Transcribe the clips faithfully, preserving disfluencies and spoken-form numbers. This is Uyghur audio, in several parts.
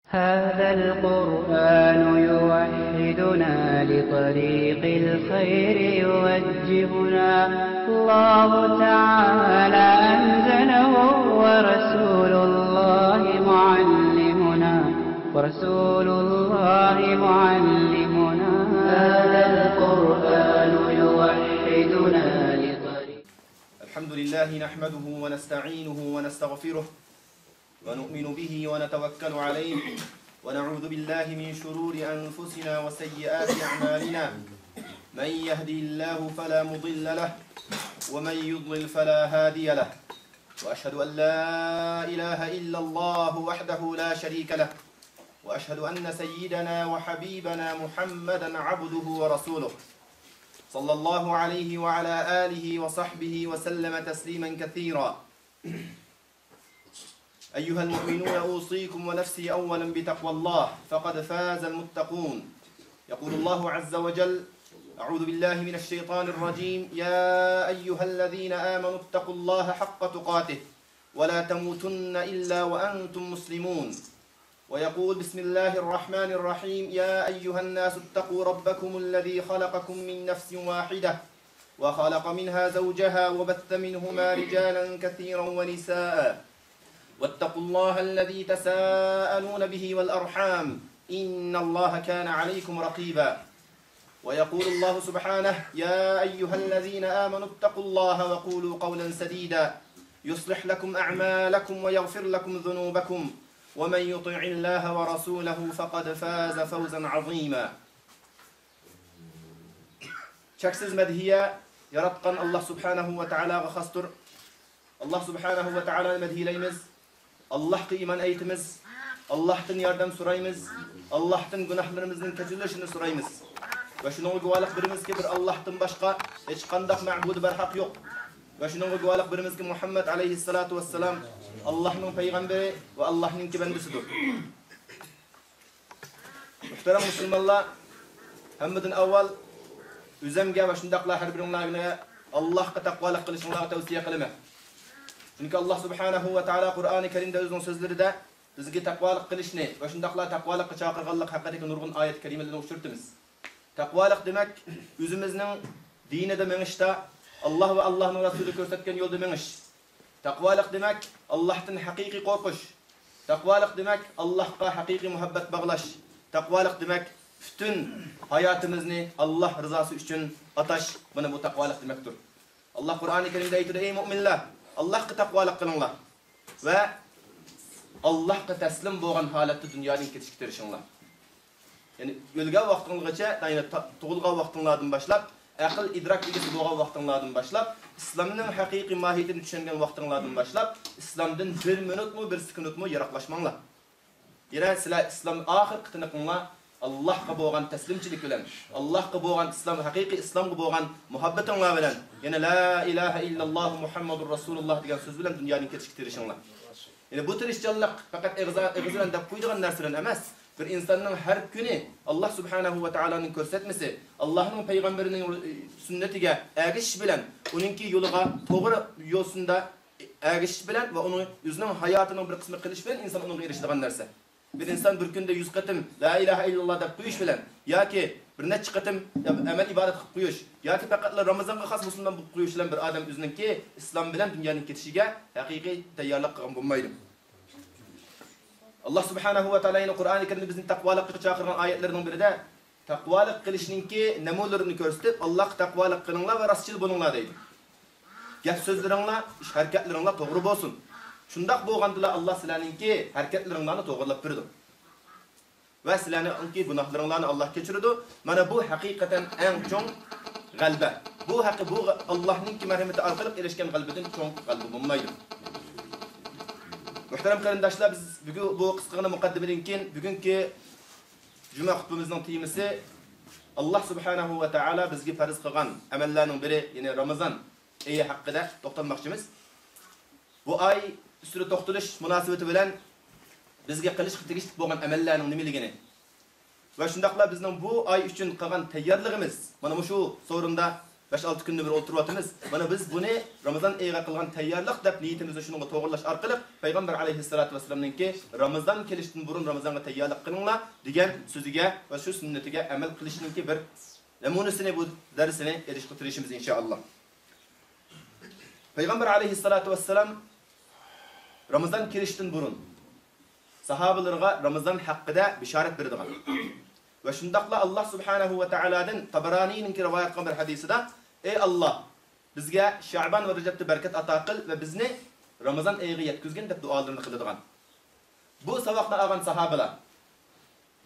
هذا القرآن يوحدنا لطريق الخير يوجهنا. الله تعالى أنزله ورسول الله معلمنا، ورسول الله معلمنا. هذا القرآن يوحدنا لطريق الحمد لله نحمده ونستعينه ونستغفره ونؤمن به ونتوكل عليه ونعوذ بالله من شرور أنفسنا وسيئات أعمالنا. من يهده الله فلا مضل له ومن يضلل فلا هادي له. وأشهد أن لا إله إلا الله وحده لا شريك له. وأشهد أن سيدنا وحبيبنا محمدا عبده ورسوله. صلى الله عليه وعلى آله وصحبه وسلم تسليما كثيرا. أيها المؤمنون، أوصيكم ونفسي أولا بتقوى الله، فقد فاز المتقون. يقول الله عز وجل: أعوذ بالله من الشيطان الرجيم. يا أيها الذين آمنوا اتقوا الله حق تقاته ولا تموتن إلا وأنتم مسلمون. ويقول: بسم الله الرحمن الرحيم. يا أيها الناس اتقوا ربكم الذي خلقكم من نفس واحدة وخلق منها زوجها وبث منهما رجالا كثيرا ونساء واتقوا الله الذي تساءلون به والأرحام إن الله كان عليكم رقيبا. ويقول الله سبحانه: يا أيها الذين آمنوا اتقوا الله وقولوا قولا سديدا يصلح لكم أعمالكم ويغفر لكم ذنوبكم ومن يطع الله ورسوله فقد فاز فوزا عظيما. چەكسىز مەدھىيە ياراتقان ئاللاھ سۇبھانەھۇ ۋە تائالاغا خاستۇر. ئاللاھ سۇبھانەھۇ ۋە تائالانى مەدھىيلەيمىز. ئاللاھقا ئىمان ئېيتىمىز. ئاللاھتىن ياردەم سورايمىز. ئاللاھتىن گۇناھلىرىمىزنىڭ كەچۈرۈلۈشىنى سورايمىز. ۋە شۇنىڭغا گۇۋاھلىق بېرىمىزكى، بىر ئاللاھتىن باشقا ھېچقانداق مەبۇدى بەرھەق يوق. ۋە شۇنىڭغا گۇۋاھلىق بېرىمىزكى، مۇھەممەد ئەلەيھىسسالاتۇ ۋەسسالام ئاللاھنىڭ پەيغەمبىرى ۋە ئاللاھنىڭكى بەندىسىدۇر. مۇھتەرەم مۇسۇلمانلار، ھەممىدىن ئاۋۋال ئۆزۈمگە ۋە شۇنداقلا ھەر بىرىڭلارغا ئاللاھقا تەقۋالىق قىلىشىڭلارغا تەۋسىيە قىلىمەن. چۈنكى ئاللاھ سۇبھانەھۇ ۋە تائالا قۇرئانى كەرىمدە ئۆزىنىڭ سۆزلىرىدە بىزگە تەقۋالىق قىلىشنى ۋە شۇنداقلا تەقۋالىققا چاقىرغانلىق ھەققىدىكى نۇرغۇن ئايەت كەرىمىلەرنى ئۇچرىتىمىز. تەقۋالىق دېمەك، ئۆزىمىزنىڭ دىنىدا مېڭىشتا، ئاللاھ ۋە ئاللاھنىڭ رەسۇلى كۆرسەتكەن يولدا مېڭىش. تەقۋالىق دېمەك، ئاللاھتىن ھەقىقىي قورقۇش. تەقۋالىق دېمەك، ئاللاھقا ھەقىقىي مۇھەببەت باغلاش. تەقۋالىق دېمەك، پۈتۈن ھاياتىمىزنى ئاللاھ رىزاسى ئۈچۈن ئاتاش، مانا بۇ تەقۋالىق دېمەكتۇر. ئاللاھ قۇرئانى كەرىمدە ئېيتىدۇ: ئەي مۆمىنلەر، ئاللاھقا تەقۋالىق قىلىڭلار ۋە ئاللاھقا تەسلىم بولغان ھالەتتە دۇنيادىن كېتىشكە تىرىشىڭلار. يەنى ئۆلگەن ۋاقتىڭلارغىچە، يەنى تا-، تۇغۇلغان ۋاقتىڭلاردىن باشلاپ، ئەقىل ئىدراك ئىگىسى بولغان ۋاقتىڭلاردىن باشلاپ، ئىسلامنىڭ ھەقىقىي ماھىيىتىنى چۈشەنگەن ۋاقتىڭلاردىن باشلاپ، ئىسلامدىن بىر مىنۇتمۇ، بىر سېكۇنتمۇ يىراقلاشماڭلار. يەنە سىلەر ئىسلام ئاخىرقى تىنىقىڭلار ئاللاھقا بولغان تەسلىمچىلىك بىلەن، ئاللاھقا بولغان ئىسلام، ھەقىقىي ئىسلامغا بولغان مۇھەببىتىڭلار بىلەن، يەنە لا ئىلاھە ئىللاللاھۇ مۇھەممەدۇر رەسۇلۇللاھ دېگەن سۆز بىلەن دۇنيادىن كېتىشكە تىرىشىڭلار. يەنى بۇ تىرىشچانلىق پەقەت ئېغىز، ئېغىز بىلەن دەپ قويىدىغان نەرسىلەرنى ئەمەس. بىر ئىنساننىڭ ھەر كۈنى ئاللاھ سۇبھانەھۇ ۋە تائالانىڭ كۆرسەتمىسى، ئاللاھنىڭ پەيغەمبىرىنىڭ سۈننىتىگە ئەگىشىش بىلەن، ئۇنىڭكى يولىغا، توغرا يوسۇندا ئەگىشىش بىلەن ۋە ئۇنىڭ ئۆزىنىڭ ھاياتىنىڭ بىر قىسمى قىلىش بىلەن ئىنسان ئۇنىڭغا ئېرىشىدىغان نەرسە. بىر ئىنسان بىر كۈندە يۈز قېتىم لا ئىلاھە ئىللاللاھ دەپ قويۇش بىلەن ياكى بىر نەچچە قېتىم ئەمەل ئىبادەت قىلىپ قويۇش ياكى پەقەتلا رامىزانغا خاس مۇسۇلمان بولۇپ قويۇش بىلەن بىر ئادەم ئۆزىنىڭكى ئىسلام بىلەن دۇنيادىن كېتىشىگە ھەقىقىي تەييارلىق قىلغان بولمايدۇ. ئاللاھ سۇبھانەھۇ ۋە تائالا يەنە قۇرئانى كەرىمدە بىزنى تەقۋالىققا چاقىرغان ئايەتلىرىنىڭ بىرىدە، تەقۋالىق قىلىشنىڭكى نەمۇنىلىرىنى كۆرسىتىپ، ئاللاھقا تەقۋالىق قىلىڭلار ۋە راستچىل بولۇڭلار دەيدۇ. گەپ سۆزلىرىڭلار، ئىش ھەرىكەتلىرىڭلار توغرا بولسۇن. شۇنداق بولغاندىلا ئاللاھ سىلەرنىڭكى ھەرىكەتلىرىڭلارنى توغرىلاپ بېرىدۇ. ۋە سىلەرنىڭكى گۇناھلىرىڭلارنى ئاللاھ كەچۈرىدۇ. مانا بۇ ھەقىقەتەن ئەڭ چوڭ غەلىبە. بۇ ھەققى، بۇ غە-، ئاللاھنىڭكى مەرھىمىتى ئارقىلىق ئېرىشكەن غەلىبىدىن چوڭ غەلىبە بولمايدۇ. مۇھتەرەم قېرىنداشلار، بىز بۈگۈن بۇ قىسقىغىنە مۇقەددىمىدىن كېيىن، بۈگۈنكى جۈمە خۇتبىمىزنىڭ تېمىسى، ئاللاھ سۇبھانەھۇ ۋە تائالا بىزگە پەرز قىلغان ئەمەللەرنىڭ بىرى، يەنى رامىزان ئېيى ھەققىدە توختالماقچىمىز. بۇ ئاي ئۈستىدە توختىلىش مۇناسىۋىتى بىلەن بىزگە قىلىشقا تېگىشلىك بولغان ئەمەللەرنىڭ نېمىلىكىنى ۋە شۇنداقلا بىزنىڭ بۇ ئاي ئۈچۈن قىلغان تەييارلىقىمىز، مانا مۇشۇ سورۇندا بەش-ئالتە كۈندىن بېرى ئولتۇرۇۋاتىمىز. مانا بىز بۇنى رامىزان ئېيىغا قىلغان تەييارلىق دەپ نىيىتىمىزنى شۇنىڭغا توغرىلاش ئارقىلىق پەيغەمبەر ئەلەيھىسسالاتۇ ۋەسسالامنىڭكى رامىزان كېلىشتىن بۇرۇن رامىزانغا تەييارلىق قىلىڭلار دېگەن سۆزىگە ۋە شۇ سۈننىتىگە ئەمەل قىلىشنىڭكى بىر نەمۇنىسىنى بۇ دەرسنى ئېلىشقا تىرىشىمىز ئىنشائاللا. پەيغەمبەر ئەلەيھىسسالاتۇ ۋەسسالام رامىزان كېلىشتىن بۇرۇن ساھابىلىرىغا رامىزان ھەققىدە بېشارەت بېرىدىغان ۋە شۇنداقلا ئاللا سۇبھانەھۇ ۋە تائالادىن تابرانىينىڭكى رىۋايەت قىلغان بىر ھەدىسىدا، ئەي ئاللا، بىزگە شەئبان ۋە رەجەبتە بەرىكەت ئاتا قىل ۋە بىزنى رامىزان ئېيىغا يەتكۈزگىن دەپ دۇئالىرىنى قىلىدىغان. بۇ ساۋاقنى ئالغان ساھابىلار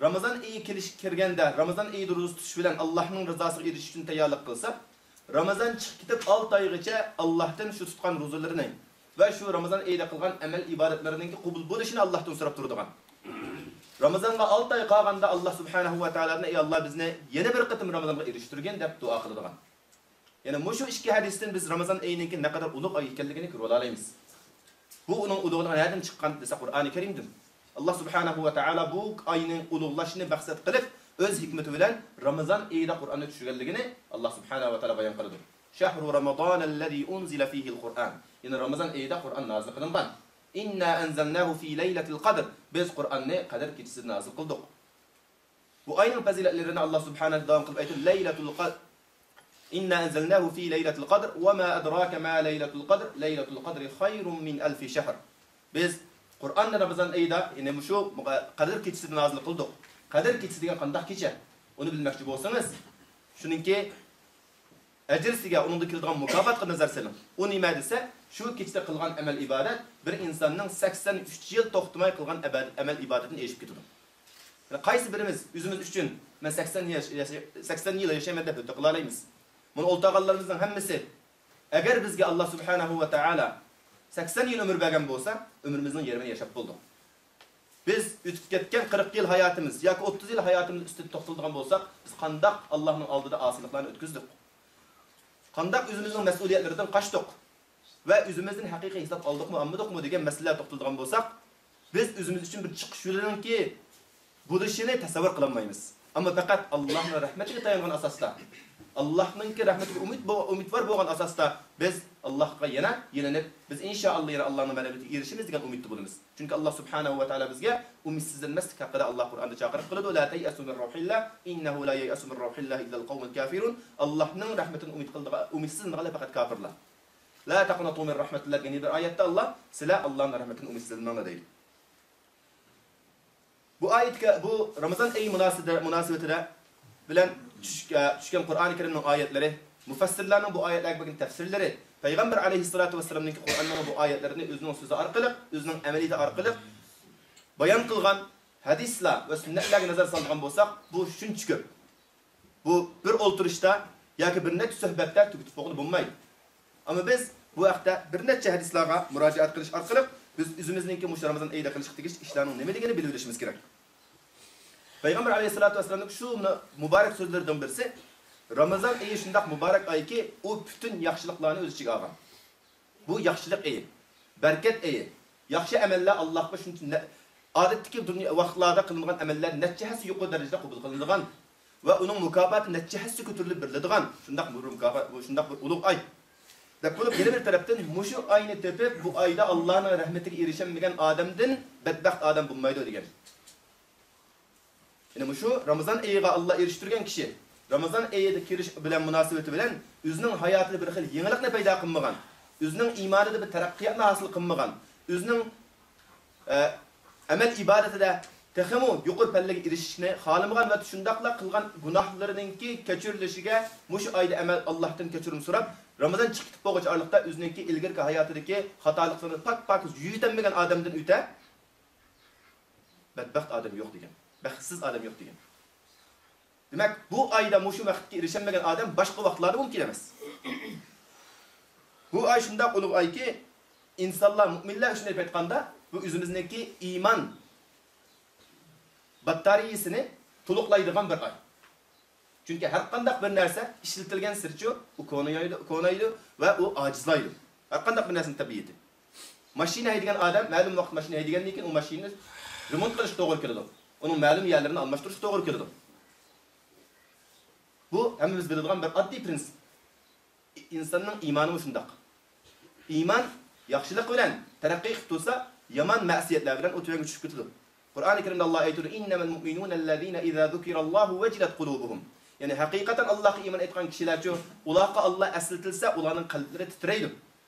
رامىزان ئېيى كېلىش، كىرگەندە، رامىزان ئېيىدا روزا تۇتۇش بىلەن ئاللاھنىڭ رىزاسىغا ئېرىشىش ئۈچۈن تەييارلىق قىلسا، رامىزان چىقىپ كېتىپ ئالتە ئايغىچە ئاللاھتىن شۇ تۇتقان روزىلىرىنى ۋە شۇ رامىزان ئېيىدا قىلغان ئەمەل ئىبادەتلىرىنىڭكى قوبۇل بولۇشىنى ئاللاھتىن سوراپ تۇرىدىغان. رامىزانغا ئالتە ئاي قالغاندا ئاللا سۇبھانەھۇ ۋە تائالادىن، ئەي ئاللا، بىزنى يەنە بىر قېتىم رامىزانغا ئېرىشتۈرگىن دەپ دۇئا قىلىدىغان. يەنە مۇشۇ ئىككى ھەدىستىن بىز رامىزان ئېيىنىڭكى نەقەدەر ئۇلۇغ ئاي ئىكەنلىكىنى كۆرۈۋالالايمىز. بۇ ئۇنىڭ ئۇلۇغلۇقى نەدىن چىققان دېسە، قۇرئانى كەرىمدىن. ئاللا سۇبھانەھۇ ۋە تائالا بۇ ئاينىڭ ئۇلۇغلاشنى مەقسەت قىلىپ، ئۆز ھېكمىتى بىلەن رامىزان ئېيىدا قۇرئاننى چۈشۈرگەنلىكىنى ئاللا سۇبھانەھۇ ۋە تائالا بايان قىلىدۇ. شەھرۇ رامىزانەللەزى ئۇنزىلە فىھىل قۇرئان. يەنى رامىزان ئېيىدا قۇرئان نازىل قىلىنغان. ئىننا ئەنزەلناھۇ فى لەيلەتىل قەدر. بىز قۇرئاننى قەدىر كېچىسىدە نازىل قىلدۇق. بۇ ئاينىڭ پەزىلەتلىرىنى ئاللا سۇبھانەھۇ داۋام قىلىپ ئېيتىپ، لەيلەتۇل قەدر، ئىننا ئەنزەلناھۇ فى لەيلەتىل قەدر، ۋە ما ئەدراكە ما لەيلەتۇل قەدر، لەيلەتۇل قەدرى خەيرۇم مىن ئەلفى شەھر. بىز قۇرئاننى رامىزان ئېيىدا، يەنى مۇشۇ قەدىر كېچىسىدە نازىل قىلدۇق. قەدىر كېچىسى دېگەن قانداق كېچە؟ ئۇنى بىلمەكچى بولسىڭىز، شۇنىڭكى ئەجرىسىگە، ئۇنىڭدا كېلىدىغان مۇكاپاتقا نەزەر سېلىڭ. ئۇ نېمە دېسە، شۇ كېچىدە قىلغان ئەمەل ئىبادەت بىر ئىنساننىڭ سەكسەن ئۈچ يىل توختىماي قىلغان ئەبەد-، ئەمەل ئىبادىتىدىن ئېشىپ كېتىدۇ. يەنى قايسى بىرىمىز ئۆزىمىز ئۈچۈن، مەن سەكسەن ياش-، ياش-، سەكسەن يىل ياشايمەن دەپ ھۆددە قىلالايمىز؟ مانا ئولتۇرغانلىرىمىزنىڭ ھەممىسى، ئەگەر بىزگە ئاللا سۇبھانەھۇ ۋە تائالا سەكسەن يىل ئۆمۈر بەرگەن بولسا، ئۆمرىمىزنىڭ يېرىمىنى ياشاپ بولدۇق. بىز ئۆتۈپ كەتكەن قىرىق يىل ھاياتىمىز ياكى ئوتتۇز يىل ھاياتىمىز ئۈستىدە توختىلىدىغان بولساق، بىز قانداق ئاللانىڭ ئالدىدا ئاسىيلىقلارنى ئۆتكۈزدۇق؟ قانداق ئۆزىمىزنىڭ مەسئۇلىيەتلىرىدىن قاچتۇق؟ ۋە ئۆزىمىزدىن ھەقىقىي ھېساب ئالدۇقمۇ، ئالمىدۇقمۇ دېگەن مەسىلىلەر توختىلىدىغان بولساق، بىز ئۆزىمىز ئۈچۈن بىر چىقىش يولىنىڭكى بولۇشىنى تەسەۋۋۇر قىلالمايمىز. ئەمما پەقەت ئاللانىڭ رەھمىتىگە تايانغان ئاساستا، ئاللانىڭكى رەھمىتىگە ئۈمىد بو-، ئۈمىدۋار بولغان ئاساستا، بىز ئاللاغا يەنە يېلىنىپ، بىز ئىنشائاللا يەنە ئاللانىڭ مەرھەمىتىگە ئېرىشىمىز دېگەن ئۈمىدتە بولىمىز. چۈنكى ئاللا سۇبھانەھۇ ۋە تائالا بىزگە ئۈمىدسىزلەنمەسلىك ھەققىدە ئاللا قۇرئاندا چاقىرىق قىلىدۇ، لا تيأسوا من روح الله إنه لا ييأس من روح الله إلا القوم الكافرون. ئاللانىڭ رەھمىتىدىن ئۈمىد قىلىدىغان، ئۈمىدسىزلىنىدىغانلار پەقەت كاپىرلار. لا تقنطوا من رحمة الله دېگەن بىر ئايەتتە ئاللا، سىلەر ئاللانىڭ رەھمىتىدىن ئۈمىدسىزلىنىڭلار دەيدۇ. بۇ ئايەتكە، بۇ رامىزان ئېيى مۇناسىۋىتىدە، مۇناسىۋىتىدە بىلەن چۈش-، ئە، چۈشكەن قۇرئانى كەرىمنىڭ ئايەتلىرى، مۇفەسسىرلەرنىڭ بۇ ئايەتلەرگە بەرگەن تەپسىرلىرى، پەيغەمبەر ئەلەيھىسسالاتۇ ۋەسسالامنىڭكى قۇرئاننىڭ بۇ ئايەتلىرىنى ئۆزىنىڭ سۆزى ئارقىلىق، ئۆزىنىڭ ئەمەلىيىتى ئارقىلىق بايان قىلغان ھەدىسلەر ۋە سۈننەتلەرگە نەزەر سالىدىغان بولساق، بۇ شۇنچە كۆپ. بۇ بىر ئولتۇرۇشتا ياكى بىر نەچچە سۆھبەتتە تۈگىتىپ بولغىلى بولمايدۇ. ئەمما بىز بۇ ھەقتە بىر نەچچە ھەدىسلارغا مۇراجىئەت قىلىش ئارقىلىق، بىز ئۆزىمىزنىڭكى مۇشۇ رامىزان ئېيىدا قىلىشقا تېگىشلىك ئىشلارنىڭ نېمىلىكىنى بىلىۋېلىشىمىز كېرەك. پەيغەمبەر ئەلەيھىسسالاتۇ ۋەسسالامنىڭ شۇ مۇ-، مۇبارەك سۆزلىرىدىن بىرسى، رامىزان ئېيى شۇنداق مۇبارەك ئايكى، ئۇ پۈتۈن ياخشىلىقلارنى ئۆز ئىچىگە ئالغان. بۇ ياخشىلىق ئېيى، بەرىكەت ئېيى. ياخشى ئەمەللەر ئاللاھقا شۇنچە نە-، ئادەتتىكى دۇنيا ۋاقىتلاردا قىلىنغان ئەمەللەر نەچچە ھەسسە يۇقىرى دەرىجىدە قوبۇل قىلىنىدىغان ۋە ئۇنىڭ مۇكاپاتى نەچچە ھەسسە كۆتۈرۈلۈپ بېرىلىدىغان شۇنداق بىر مۇكاپات، شۇنداق بىر ئۇلۇغ ئاي. دەپ بولۇپ، يەنە بىر تەرەپتىن مۇشۇ ئاينى تېپىپ، بۇ ئايدا ئاللانىڭ رەھمىتىگە ئېرىشەلمىگەن ئادەمدىن بەتبەخت ئادەم بولمايدۇ دېگەن. يەنى مۇشۇ رامىزان ئېيىغا ئاللا ئېرىشتۈرگەن كىشى، رامىزان ئېيىدا كىرىش بىلەن مۇناسىۋىتى بىلەن ئۆزىنىڭ ھاياتىدا بىر خىل يېڭىلىقنى پەيدا قىلمىغان، ئۆزىنىڭ ئىمانىدا بىر تەرەققىياتنى ھاسىل قىلمىغان، ئۆزىنىڭ، ئە، ئەمەل ئىبادىتىدە تېخىمۇ يۇقىرى پەللىگە ئېرىشىشنى خالىمىغان ۋە شۇنداقلا قىلغان گۇناھلىرىنىڭكى كەچۈرۈلۈشىگە مۇشۇ ئايدا ئەمەل، ئاللاھتىن كەچۈرۈم سوراپ، رامىزان چىقىپ كېتىپ بولغۇچە ئارىلىقتا ئۆزىنىڭكى ئىلگىرىكى ھاياتىدىكى خاتالىقلىرىنى پاك-پاكىز يۇيۇۋېتەلمىگەن ئادەمدىن ئۆتە، بەتبەخت ئادەم يوق دېگەن. بەختسىز ئادەم يوق دېگەن. دېمەك، بۇ ئايدا مۇشۇ بەختكە ئېرىشەلمىگەن ئادەم باشقا ۋاقىتلاردا مۇمكىن ئەمەس. بۇ ئاي شۇنداق ئۇلۇغ ئايكى، ئىنسانلار، مۇئمىنلار ئۈچۈن دەپ ئېيتقاندا، بۇ ئۆزىمىزنىڭكى ئىمان باتارېيىسىنى تولۇقلايدىغان بىر ئاي. چۈنكى ھەرقانداق بىر نەرسە ئىشلىتىلگەنسېرىچۇ ئۇ كونىيايدۇ، كونايدۇ ۋە ئۇ ئاجىزلايدۇ. ھەرقانداق بىر نەرسىنىڭ تەبىئىتى. ماشىنا ھەيدىگەن ئادەم مەلۇم ۋاقىت ماشىنا ھەيدىگەندىن كېيىن ئۇ ماشىنىنى رېمونت قىلىشقا توغرا كېلىدۇ. ئۇنىڭ مەلۇم يەرلىرىنى ئالماشتۇرۇشقا توغرا كېلىدۇ. بۇ ھەممىمىز بىلىدىغان بىر ئاددىي پرىنسىپ. ئىنساننىڭ ئىمانىمۇ شۇنداق. ئىمان ياخشىلىق بىلەن تەرەققىي قىلىپ تۇرسا، يامان مەسىيەتلەر بىلەن ئۇ تۆۋەنگە چۈشۈپ كېتىدۇ. قۇرئانى كەرىمدە ئاللا ئېيتىدۇ، «إنما المؤمنون الذين إذا ذكر الله وجلت قلوبهم.» يەنى ھەقىقەتەن ئاللاغا ئىمان ئېيتقان كىشىلەرچۇ، ئۇلارغا ئاللا ئەسلىتىلسە، ئۇلارنىڭ قەلبلىرى تىترەيدۇ.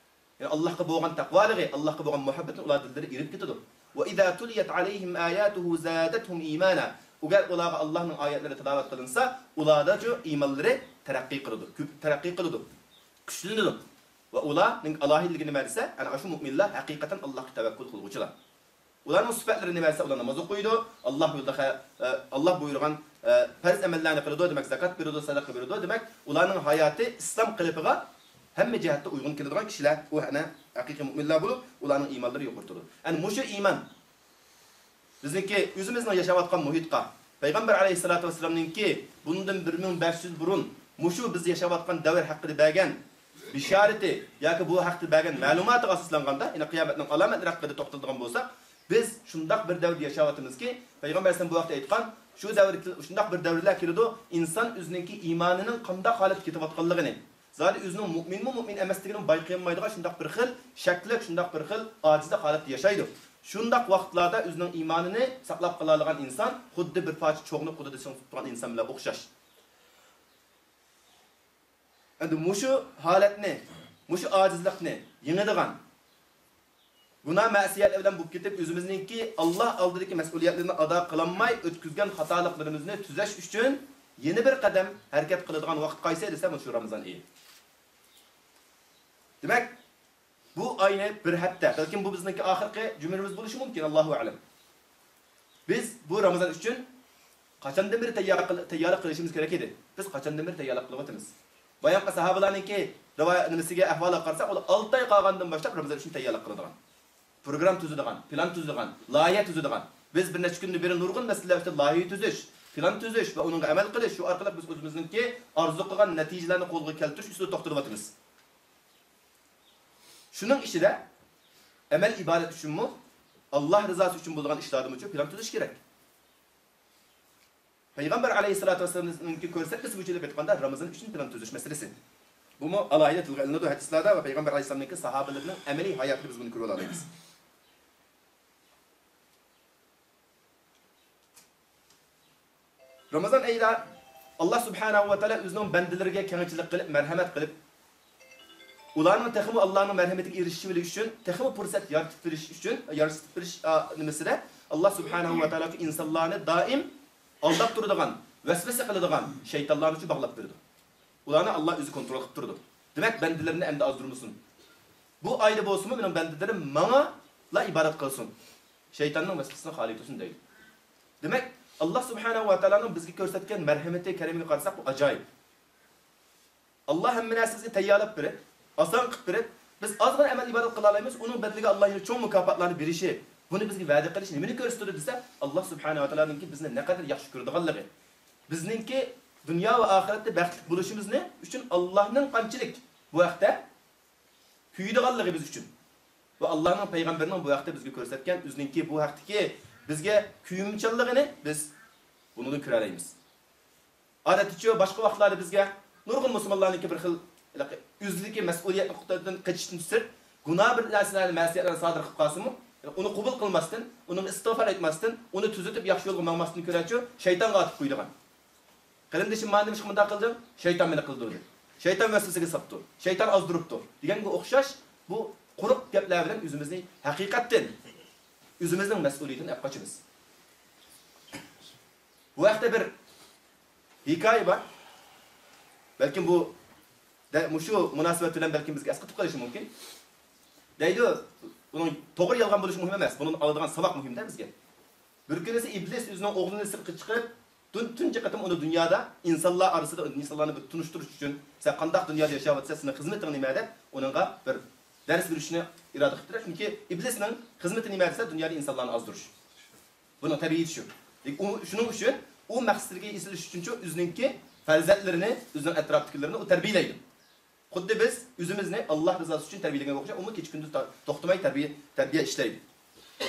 يەنى ئاللاھقا بولغان تەقۋالىقى، ئاللاھقا بولغان مۇھەببىتىدىن ئۇلار دىللىرى ئېرىپ كېتىدۇ. وإذا تليت عليهم آياته زادتهم إيمانا. ئەگەر ئۇلارغا ئاللاھنىڭ ئايەتلىرى تىلاۋەت قىلىنسا، ئۇلاردا شۇ ئىمانلىرى تەرەققىي قىلىدۇ، كۆپ تەرەققىي قىلىدۇ، كۈچلىنىدۇ. ۋە ئۇلارنىڭ ئالاھىدىلىكى نېمە دېسە، ئەنە شۇ مۇئمىنلار ھەقىقەتەن ئاللاھقا تەۋەككۈل قىلغۇچىلار. ئۇلارنىڭ سۈپەتلىرى نېمە دېسە، ئۇلار ناماز ئوقۇيدۇ، ئاللاھ يولىدا خە-، ئە، ئاللاھ بۇيرۇغان، ئە، پەرز ئەمەللەرنى قىلىدۇ، دېمەك، زاكات بېرىدۇ، سەدىقە بېرىدۇ، دېمەك، ئۇلارنىڭ ھاياتى ئىسلام قېلىپىغا ھەممە جەھەتتە ئۇيغۇن كېلىدىغان كىشىلەر، ئۇ ئەنە ھەقىقىي مۇئمىنلار بولۇپ، ئۇلارنىڭ ئىمانلىرى يۇقىرى تۇرىدۇ. ئەنە مۇشۇ ئىمان بىزنىڭكى ئۆزىمىزنىڭ ياشاۋاتقان مۇھىتقا، پەيغەمبەر ئەلەيھىسسالاتۇ ۋەسسالامنىڭكى بۇندىن بىر مىڭ بەش يۈز بۇرۇن مۇشۇ بىز ياشاۋاتقان دەۋر ھەققىدە بەرگەن بېشارىتى ياكى بۇ ھەقتە بەرگەن مەلۇماتىغا ئاساسلانغاندا، يەنى قىيامەتنىڭ ئالامەتلىرى ھەققىدە توختىلىدىغان بولساق، بىز شۇنداق بىر دەۋردە ياشاۋاتىمىزكى، پەيغەمبەر ئەلەيھىسسالام بۇ ھەقتە ئېيتقان، شۇ دەۋر، شۇنداق بىر دەۋرلەر كېلىدۇ، ئىنسان ئۆزىنىڭكى ئىمانىنىڭ قانداق ھالەتتە كېتىۋاتقانلىقىنى، زادى ئۆزىنىڭ مۇئمىنمۇ، مۇئمىن ئەمەسلىكىنى بايقىيالمايدىغان شۇنداق بىر خىل شەكلىك، شۇنداق بىر خىل ئاجىزلىق ھالەتتە ياشايدۇ. شۇنداق ۋاقىتلاردا ئۆزىنىڭ ئىمانىنى ساقلاپ قالالىغان ئىنسان خۇددى بىر پارچە چوغنى قولىدا چىڭ تۇتقان ئىنسان بىلەن ئوخشاش. ئەمدى مۇشۇ ھالەتنى، مۇشۇ ئاجىزلىقنى يېڭىدىغان، گۇناھ مەسىيەتلەر بىلەن بولۇپ كېتىپ، ئۆزىمىزنىڭكى ئاللا ئالدىدىكى مەسئۇلىيەتلىرىنى ئادا قىلالماي ئۆتكۈزگەن خاتالىقلىرىمىزنى تۈزەش ئۈچۈن يەنە بىر قەدەم ھەرىكەت قىلىدىغان ۋاقىت قايسى دېسە، مۇشۇ رامىزان ئېيى. دېمەك، بۇ ئاينى بىر ھەپتە، بەلكىم بۇ بىزنىڭكى ئاخىرقى جۈملىمىز بولۇشى مۇمكىن، ئاللاھۇ ئەلەم. بىز بۇ رامىزان ئۈچۈن قاچاندىن بېرى تەييار قىل-، تەييارلىق قىلىشىمىز كېرەك ئىدى. بىز قاچاندىن بېرى تەييارلىق قىلىۋاتىمىز. بايامقى ساھابىلارنىڭكى رىۋايەت نېمىسىگە، ئەھۋالىغا قارىساق، ئۇلار ئالتە ئاي قالغاندىن باشلاپ رامىزان ئۈچۈن تەييارلىق قىلىدىغان. پروگرامما تۈزىدىغان، پىلان تۈزىدىغان، لايىھە تۈزىدىغان. بىز بىر نەچچە كۈندىن بېرى نۇرغۇن مەسىلىلەر ئۈستىدە لايىھە تۈزۈش، پىلان تۈزۈش ۋە ئۇنىڭغا ئەمەل قىلىش، شۇ ئارقىلىق بىز ئۆزىمىزنىڭكى ئارزۇ قىلغان نەتىجىلەرنى قولغا كەلتۈرۈش ئۈستىدە توختىلىۋاتىمىز. شۇنىڭ ئىچىدە ئەمەل ئىبادەت ئۈچۈنمۇ، ئاللا رىزاسى ئۈچۈن بولىدىغان ئىشلاردىمۇچۇ پىلان تۈزۈش كېرەك. پەيغەمبەر ئەلەيھىسسالاتۇ ۋەسسالامنىڭكى كۆرسەتمىسى بويىچە ئېلىپ ئېيتقاندا، رامىزان ئۈچۈن پىلان تۈزۈش مەسىلىسى. بۇمۇ ئالاھىدە تىلغا ئېلىنىدۇ ھەدىسلەردە ۋە پەيغەمبەر ئەلەيھىسسالامنىڭكى ساھابىلىرىنىڭ ئەمەلىي ھاياتىدا بىز بۇنى كۆرۈۋالالايمىز. رامىزان ئېيىدا ئاللا سۇبھانەھۇ ۋە تائالا ئۆزىنىڭ بەندىلىرىگە كەڭچىلىك قىلىپ، مەرھەمەت قىلىپ، ئۇلارنىڭ تېخىمۇ ئاللانىڭ مەرھىمىتىگە ئېرىشىشى ئۈچۈن تېخىمۇ پۇرسەت يارىتىپ بېرىش ئۈچۈن، يارىتىپ بېرىش، ئا، نېمىسىدە ئاللا سۇبھانەھۇ ۋە تائالا ئىنسانلارنى دائىم ئالداپ تۇرىدىغان، ۋەسۋەسە قىلىدىغان شەيتانلارنى شۇ باغلاپ بېرىدۇ. ئۇلارنى ئاللا ئۆزى كونترول قىلىپ تۇرىدۇ. دېمەك، بەندىلىرىنى ئەمدى ئازدۇرمىسۇن. بۇ ئايدا بولسىمۇ مېنىڭ بەندىلىرىم ماڭىلا ئىبادەت قىلسۇن. شەيتاننىڭ ۋەسۋەسىسىدىن خالىي تۇرسۇن دەيدۇ. دېمەك، ئاللا سۇبھانەھۇ ۋە تائالانىڭ بىزگە كۆرسەتكەن مەرھىمىتى، كەرىمىگە قارىساق، بۇ ئاجايىپ. ئاللا ھەممە نەرسە بىزگە تەييارلاپ بېرىپ، ئاسان قىلىپ بېرىپ، بىز ئازغىنا ئەمەل ئىبادەت قىلالايمىز، ئۇنىڭ بەدىلىگە ئاللا يەنە چوڭ مۇكاپاتلارنى بېرىشى، بۇنى بىزگە ۋەدە قىلىشى نېمىنى كۆرسىتىدۇ دېسە، ئاللا سۇبھانەھۇ ۋە تائالانىڭكى بىزنى نەقەدەر ياخشى كۆرىدىغانلىقى. بىزنىڭكى دۇنيا ۋە ئاخىرەتتە بەختلىك بولۇشىمىزنى ئۈچۈن ئاللانىڭ قانچىلىك بۇ ھەقتە كۆيىدىغانلىقى بىز ئۈچۈن ۋە ئاللانىڭ پەيغەمبىرىنىڭ بۇ ھەقتە بىزگە كۆرسەتكەن، ئۆزىنىڭكى بۇ ھەقتىكى بىزگە كۆيۈمچانلىقىنى بىز بۇنىڭدىن كۆرەلەيمىز. ئادەتتىچۇ باشقا ۋاقىتلاردا بىزگە نۇرغۇن مۇسۇلمانلارنىڭكى بىر خىل ئۆزىدىكى مەسئۇلىيەتنى قۇتۇلدىن قېچىشتىن سىرت، گۇناھ بىر نەرسىلەرنى، مەسىيەتلەرنى سادىر قىلىپ قالسىمۇ، ئۇنى قوبۇل قىلماستىن، ئۇنىڭغا ئىستىغپار ئېيتماستىن، ئۇنى تۈزىتىپ ياخشى يولغا ماڭماستىن كۆرەچۇ شەيتانغا ئاتىپ قويىدىغان. قېرىندىشىم، مانا نېمىشقا مۇنداق قىلدىڭ؟ شەيتان مېنى قىلدۇردى. شەيتان ۋەسۋەسىگە ساپتۇ. شەيتان ئازدۇرۇپتۇ. دېگەنگە ئوخشاش بۇ قۇرۇق گەپلەر بىلەن ئۆزىمىزنى ھەقىقەتتىن، ئۆزىمىزنىڭ مەسئۇلىيىتىنى ئەپ قاچىمىز. بۇ ھەقتە بىر ھېكايە بار. بەلكىم بۇ دە-، مۇشۇ مۇناسىۋەت بىلەن بەلكىم بىزگە ئەسقېتىپ قېلىشى مۇمكىن. دەيدۇ، ئۇنىڭ توغرا يالغان بولۇشى مۇھىم ئەمەس. بۇنىڭدىن ئالىدىغان ساۋاق مۇھىمدە بىزگە. بىر كۈنىسى ئىبلىس ئۆزىنىڭ ئوغلىنى سىرتقا چىقىرىپ، تۇن-، تۇنجى قېتىم ئۇنى دۇنيادا ئىنسانلار ئارىسىدا ئىنسانلارنى بىر تونۇشتۇرۇش ئۈچۈن، سەن قانداق دۇنيادا ياشاۋاتىسەن، سېنىڭ خىزمىتىڭ نېمە دەپ ئۇنىڭغا بىر دەرس بېرىشنى ئىرادە قىپتۇ. چۈنكى ئىبلىسنىڭ خىزمىتى نېمە دېسە، دۇنيادا ئىنسانلارنى ئازدۇرۇش. بۇنىڭ تەبىئىيىتى شۇ. لېكىن ئۇ، شۇنىڭ ئۈچۈن ئۇ مەقسىتىگە يېتىش ئۈچۈنچۇ ئۆزىنىڭكى پەرزەنتلىرىنى، ئۆزىنىڭ ئەتراپتىكىلىرىنى ئۇ تەربىيەلەيدۇ. خۇددى بىز ئۆزىمىزنى ئاللا رىزاسى ئۈچۈن تەربىيەلىگەنگە ئوخشاش، ئۇمۇ كېچە-كۈندۈز تا-، توختىماي تەربىيە، تەربىيە ئىشلەيدۇ.